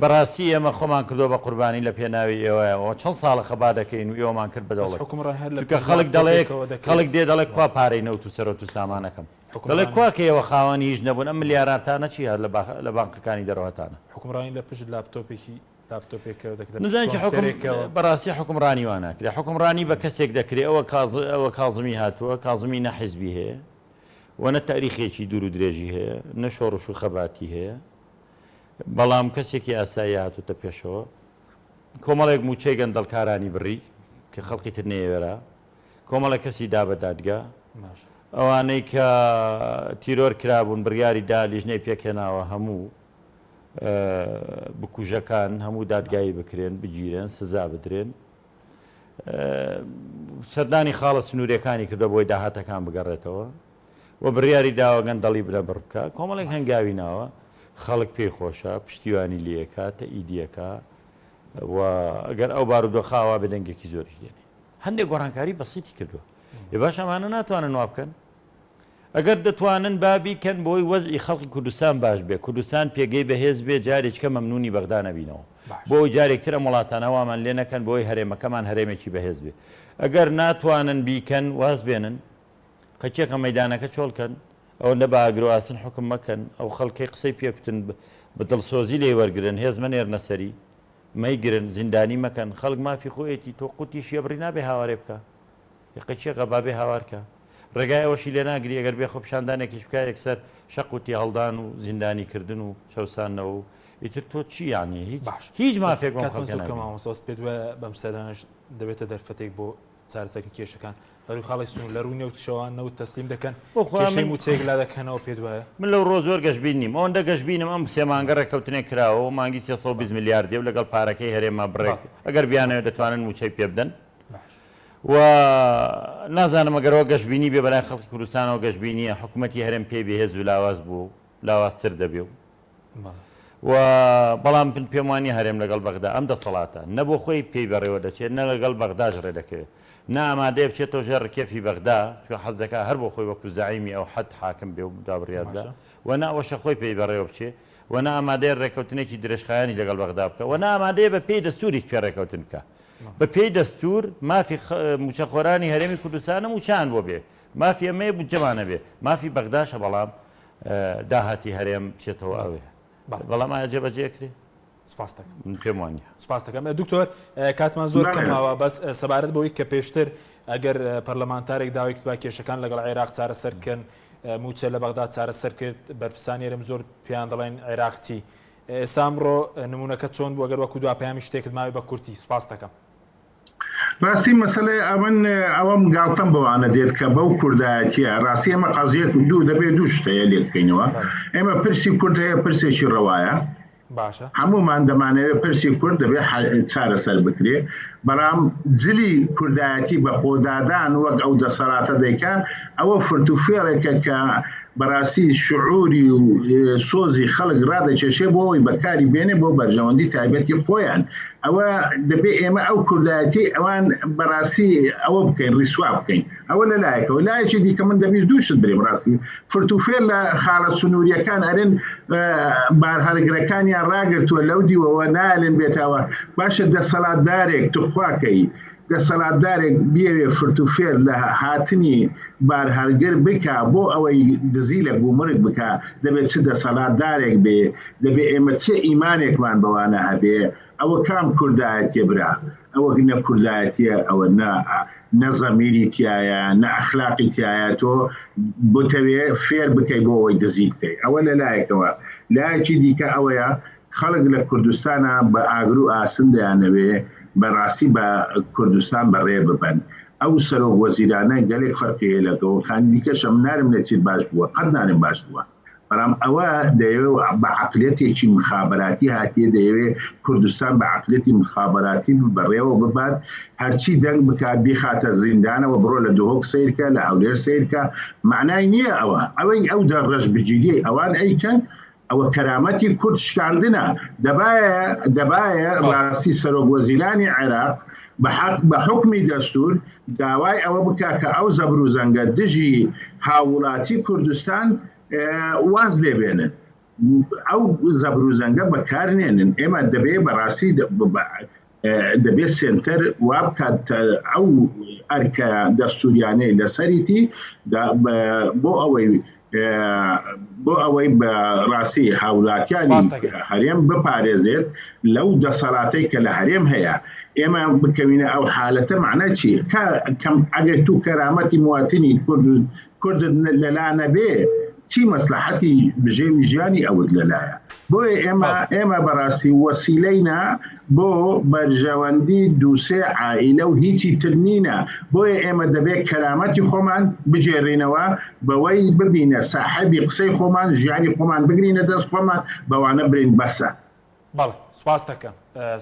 بەڕاستی ئێمە خۆمان کردووە بە قوربانی لە پێناوی ئێوەیەوە چەند ساڵە خەبات دەکەین و ئێوەمان کرد بە بەس دەوڵەت حوکمڕان هەر لە چونکە پشت خەڵک دەڵێ لاپتۆپێکەوە دەکرێت. خەڵک دێ دەڵێ کوا پارەی نەوت و سەرۆت و سامانەکەم دەڵێ حوکمڕانی کوا کە ئێوە خاوەنی هیچ نەبوون ئەم ملیاراتانە چی هات لە باخ لە بانقەکانی دەرەوە هەتانە حوکمڕانی لە پشت لاپتۆپێکی لاپتۆپێکەوە دەکرێت لە پشت نزانم چی حوکم کۆمپیوتەرێکەوە. بەڕاستی حوکمڕانی وا ناکرێ حوکمڕانی بە کەسێک دەکرێ ئەوە کاز ئەوە کازمی هاتووە کازمی نە حیزبی هەیە و نە تاریخێکی دوور و درێژی هەیە نە شۆڕش و خەباتی هەیە بەڵام کەسێکی ئاسایی هاتووتە پێشەوە کۆمەڵێک مووچەی گەندەڵکارانی بڕی کە خەڵکی تر نەیەوێرا کۆمەڵێک کەسی دا بە دادگا ئەوانەی کە تیرۆر کرابوون بڕیاری دا لیژنەی پێکهێناوە هەموو بکوژەکان هەموو دادگایی بکرێن بگیرێن سزا بدرێن سەردانی خاڵە سنووریەکانی کردە بۆی داهاتەکان بگەڕێتەوە و بڕیاری داوە گەندەڵی بنەبڕ بکا، کۆمەڵێک هەنگاوی ناوە، خەڵک پێی خۆشە، پشتیوانی لێیەکا، تەئیدیەکا و ئەگەر ئەو بارودۆخە ئاوا بێ دەنگێکی زۆریش دێنێ. هەندێک گۆڕانکاری بەسیتی کردووە. ئێ باش ئەمانە ناتوانن وا بکەن؟ ئەگەر دەتوانن با بیکەن بۆی وەزعی خەڵکی کوردستان باش بێ، کوردستان پێگەی بەهێز بێ، جارێکیکە مەمنوونی بەغدا نەبینەوە. بۆ ئەوەی جارێک تر ئەم وڵاتانە وامان لێ نەکەن، بۆ ئەوەی هەرێمەکەمان هەرێمێکی بەهێز بێ. ئەگەر ناتوانن بیکەن، واز بێنن. قەکێکە مەیدانەکە چۆڵ کەن ئەوەندە بە ئاگر و ئاسن حوکم مەکەن ئەو خەڵکەی قسەی پێ کوتن بە دڵسۆزی لێی وەرگرن هێز مەنێرنە سەری مەیگرن زیندانی مەکەن خەڵک مافی خۆیەتی تۆ قوتیشی ئەبڕی نابێ هاوارێ بکا قەکێکە با بێ هاوار کە ڕێگای ئەوەشی لێ ناگری ئەگەر بێ خۆپیشاندانێکیش بکا یەکسەر شەق و تێهەڵدان و زیندانی کردن و چەوساندنەوە و ئیتر تۆ چی یانی هیچ باش هیچ بەس مافێک بەم کاتمان خەڵکە زۆر کەمە نابینی. مامۆستا بەس پێت وایە بەم سەردانەش دەبێتە دەرفەتێک بۆ چارەسەرکردنی کێشەکان لە ڕووی خاڵی سنوور لە ڕووی نەوتیشەوە نەوت تەسلیم دەکەن بۆ خوا کێشەی من مووچەیەک لا دەکەنەوە پێت وایە؟ من لەو ڕووە زۆر گەشبین نیم ئەوەندە گەشبینم ئەم سێ مانگە ڕێککەوتنێک کراوە و مانگی 320 ملیار دێ و لەگەڵ پارەکەی هەرێما بڕێک بەڵێ ئەگەر بیانەوێت دەتوانن مووچەی پێ بدەن باش و نازانم ئەگەر ئەوە گەشبینی بێ بەلای خەڵکی کوردستانەوە گەشبینییە حکوومەتی هەرێم پێی بەهێز و لاواز بووە و لاوازتر دەبێ و و بەڵام من پێم وانیە هەرێم لەگەڵ بەغدا ئەم دەسەڵاتە نە بۆ خۆی پێی بەڕێوە دەچێت نە لەگەڵ بەغداش ڕێ دەکەوێت نە ئامادەیە بچێتەوە ژێر ڕکێفی بەغدا چونکە حەز دەکات هەر بۆ خۆی وەکو زەعیمی ئەو حەد حاکم بێ و دا بڕیار بدا و نە ئەوەشە خۆی پێی بەڕێوە بچێ و نە ئامادەیە ڕێکەوتنێکی درێژخایەنیش لەگەڵ بەغدا بکا و نە ئامادەیە بە پێی دەستوریش پێ ڕێکەوتن بکا بە پێی دەستور مافی مووچەخۆرانی هەرێمی کوردستانە مووچەیان بۆ بێ مافی ئەمەیە بودجەمان هەبێ مافی بەغداشە بەڵام داهاتی هەرێم بچێتەوە ئەوێ بەڵام ئایا جێبەجێ کرێ؟ سپاس دەکەم. من پێم وانیە. سپاس دەکەم دکتۆر کاتمان زۆر کەم ماوە بەس سەبارەت بەوەی کە پێشتر ئەگەر پەرلەمانتارێک داوای کردبا کێشەکان لەگەڵ عێراق چارەسەر بکەن مووچە لە بەغدا چارەسەر کرد بەرپرسانی هەرێم زۆر پێیان دەڵێن عێراق چی ئێستا ئەمڕۆ نمونەکە چۆن بوو ئەگەر وەکو دوا پەیامی شتێکت ماوێ بە کورتی سپاس دەکەم. ڕاستی مەسەلەی ئەمن ئەوەم گاڵتەم بەوانە دێت کە بەو کوردایەتیە ڕاستی ئێمە قەزیەت دوو دەبێ دوو شت هەیە لێک بکەینەوە ئێمە پرسی کورد هەیە پرسێکی ڕەوایە باشە هەموومان دەمانەوێت پرسی کورد دەبێ چارەسەر بکرێ بەڵام جلی کوردایەتی بە خۆدادان وەک ئەو دەسەڵاتە دەیکا ئەوە فرت و فێڵێکە کە بەڕاستی شعوری و سۆزی خەڵک ڕادەکێشێ بۆ ئەوەی بەکاری بێنێ بۆ بەرژەوەندی تایبەتی خۆیان ئەوە دەبێ ئێمە ئەو کوردایەتی ئەوان بەڕاستی ئەوە بکەین ڕیسوا بکەین ئەوە لە لایەکەوە لایەکی دیکە من دەبیست دوو شت برێم ڕاستی فرتوفێر لە خاڵە سنووریەکان ئەرێن بارهەڵگرەکانیان ڕاگرتووە لەو دیوەوە نالێن بێتەوە باشە دەسەڵاتدارێک توخواکەی دەسەڵاتدارێک بیەوێ فرتوفێر لە هاتنی بارهەڵگر بکا بۆ ئەوەی دزی لە گومرگ بکا دەبێ چ دەسەڵاتدارێک بێ دەبێ ئێمە چ ئیمانێکمان بەوانە هەبێ ئەوە کام کوردایەتیە برا ئەوە نە کوردایەتیە ئەوە نە نە زەمیری تیایە نە ئەخلاقی تیایە تۆ بتەوێ فێر بکەی بۆ ئەوەی دزی بکەی ئەوە لە لایەکەوە لایەکی دیکە ئەوەیە خەڵک لە کوردستانا بە ئاگر و ئاسن دەیانەوێ بە ڕاستی بە کوردستان بە ڕێ ببەن. ئەو سەرۆک وەزیرانە گەلێک فەرقی هەیە لە گەوەکانی دیکەش ئەمن نارم نێچیر باش بووە قەت نارم باش بووە بەڵام ئەوە دەیەوێ بە عەقلیەتێکی مخابەراتی هاتیە دەیەوێ کوردستان بە عەقلیەتی مخابەراتی بەڕێوە ببات هەرچی دەنگ بکات بیخاتە زیندانەوە بڕۆ لە دهۆک سەیرکە لە هەولێر سەیرکە مەعنای نییە ئەوە ئەوەی ئەو دە ڕەشبگیریەی ئەوان ئەیکەن ئەوە کەرامەتی کورد شکاندنە، دەبایە دەبایە ڕاستی سەرۆک وەزیرانی عێراق. بە حوکمی دەستور داوای ئەوە بکا کە ئەو زەبروزەنگە دژی هاووڵاتی کوردستان واز لێ بێنن. ئەو زەبروزەنگە بەکار نێنن. ئێمە دەبێ بەڕاستی دەبێ سێنتەر وا بکات کە ئەو ئەرکە دەستوریانەی لەسەریتی بۆ ئەوەی بۆ ئەوەی بە ڕاستی هاوڵاتیانی هەرێم بپارێزێت لەو دەسەڵاتەی کە لە هەرێم هەیە ئێمە بکەوینە ئەو حالەتە معنە چی کەم ئەگەر تو کەرامەتی مواتنی کورد کوردت لەلا نەبێ چی مەسلحەتی بژێوی ژیانی ئەوت لەلایە بۆیە ئێمە ئێمە بەڕاستی وەسیلەینە بۆ بەرژەوەندی دووسێ عائیلە و هیچی تر نینە بۆیە ئێمە دەبێت کەرامەتی خۆمان بگێڕینەوە بەوەی ببینە ساحێبی قسەی خۆمان ژیانی خۆمان بگرینە دەست خۆمان بەوانە برێین بەسە. بەڵێ سوپاست دەکەم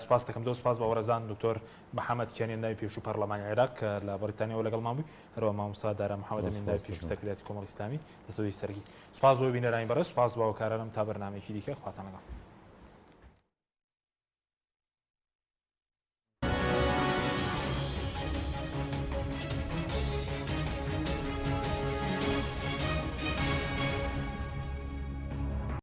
سوپاست دەکەم زۆر سوپاس بە بەڕێزان دکتۆر محەمەد کیانی ئەندامی پێشوو پەرلەمانی عێراق کە لە بەڕیتانیاوە لەگەڵمان بووی هەروەها مامۆستا دارا محەمەد ئەمین ئەندامی پێشوو سەرکردایەتی کۆمەڵی ئیسلامی لە سعودی سەرەکی سوپاس بۆ بینەرانی بەڕێز سوپاس بۆ هاوکارانم تا بەرنامەیەکی دیکە خواتان لەگەڵ.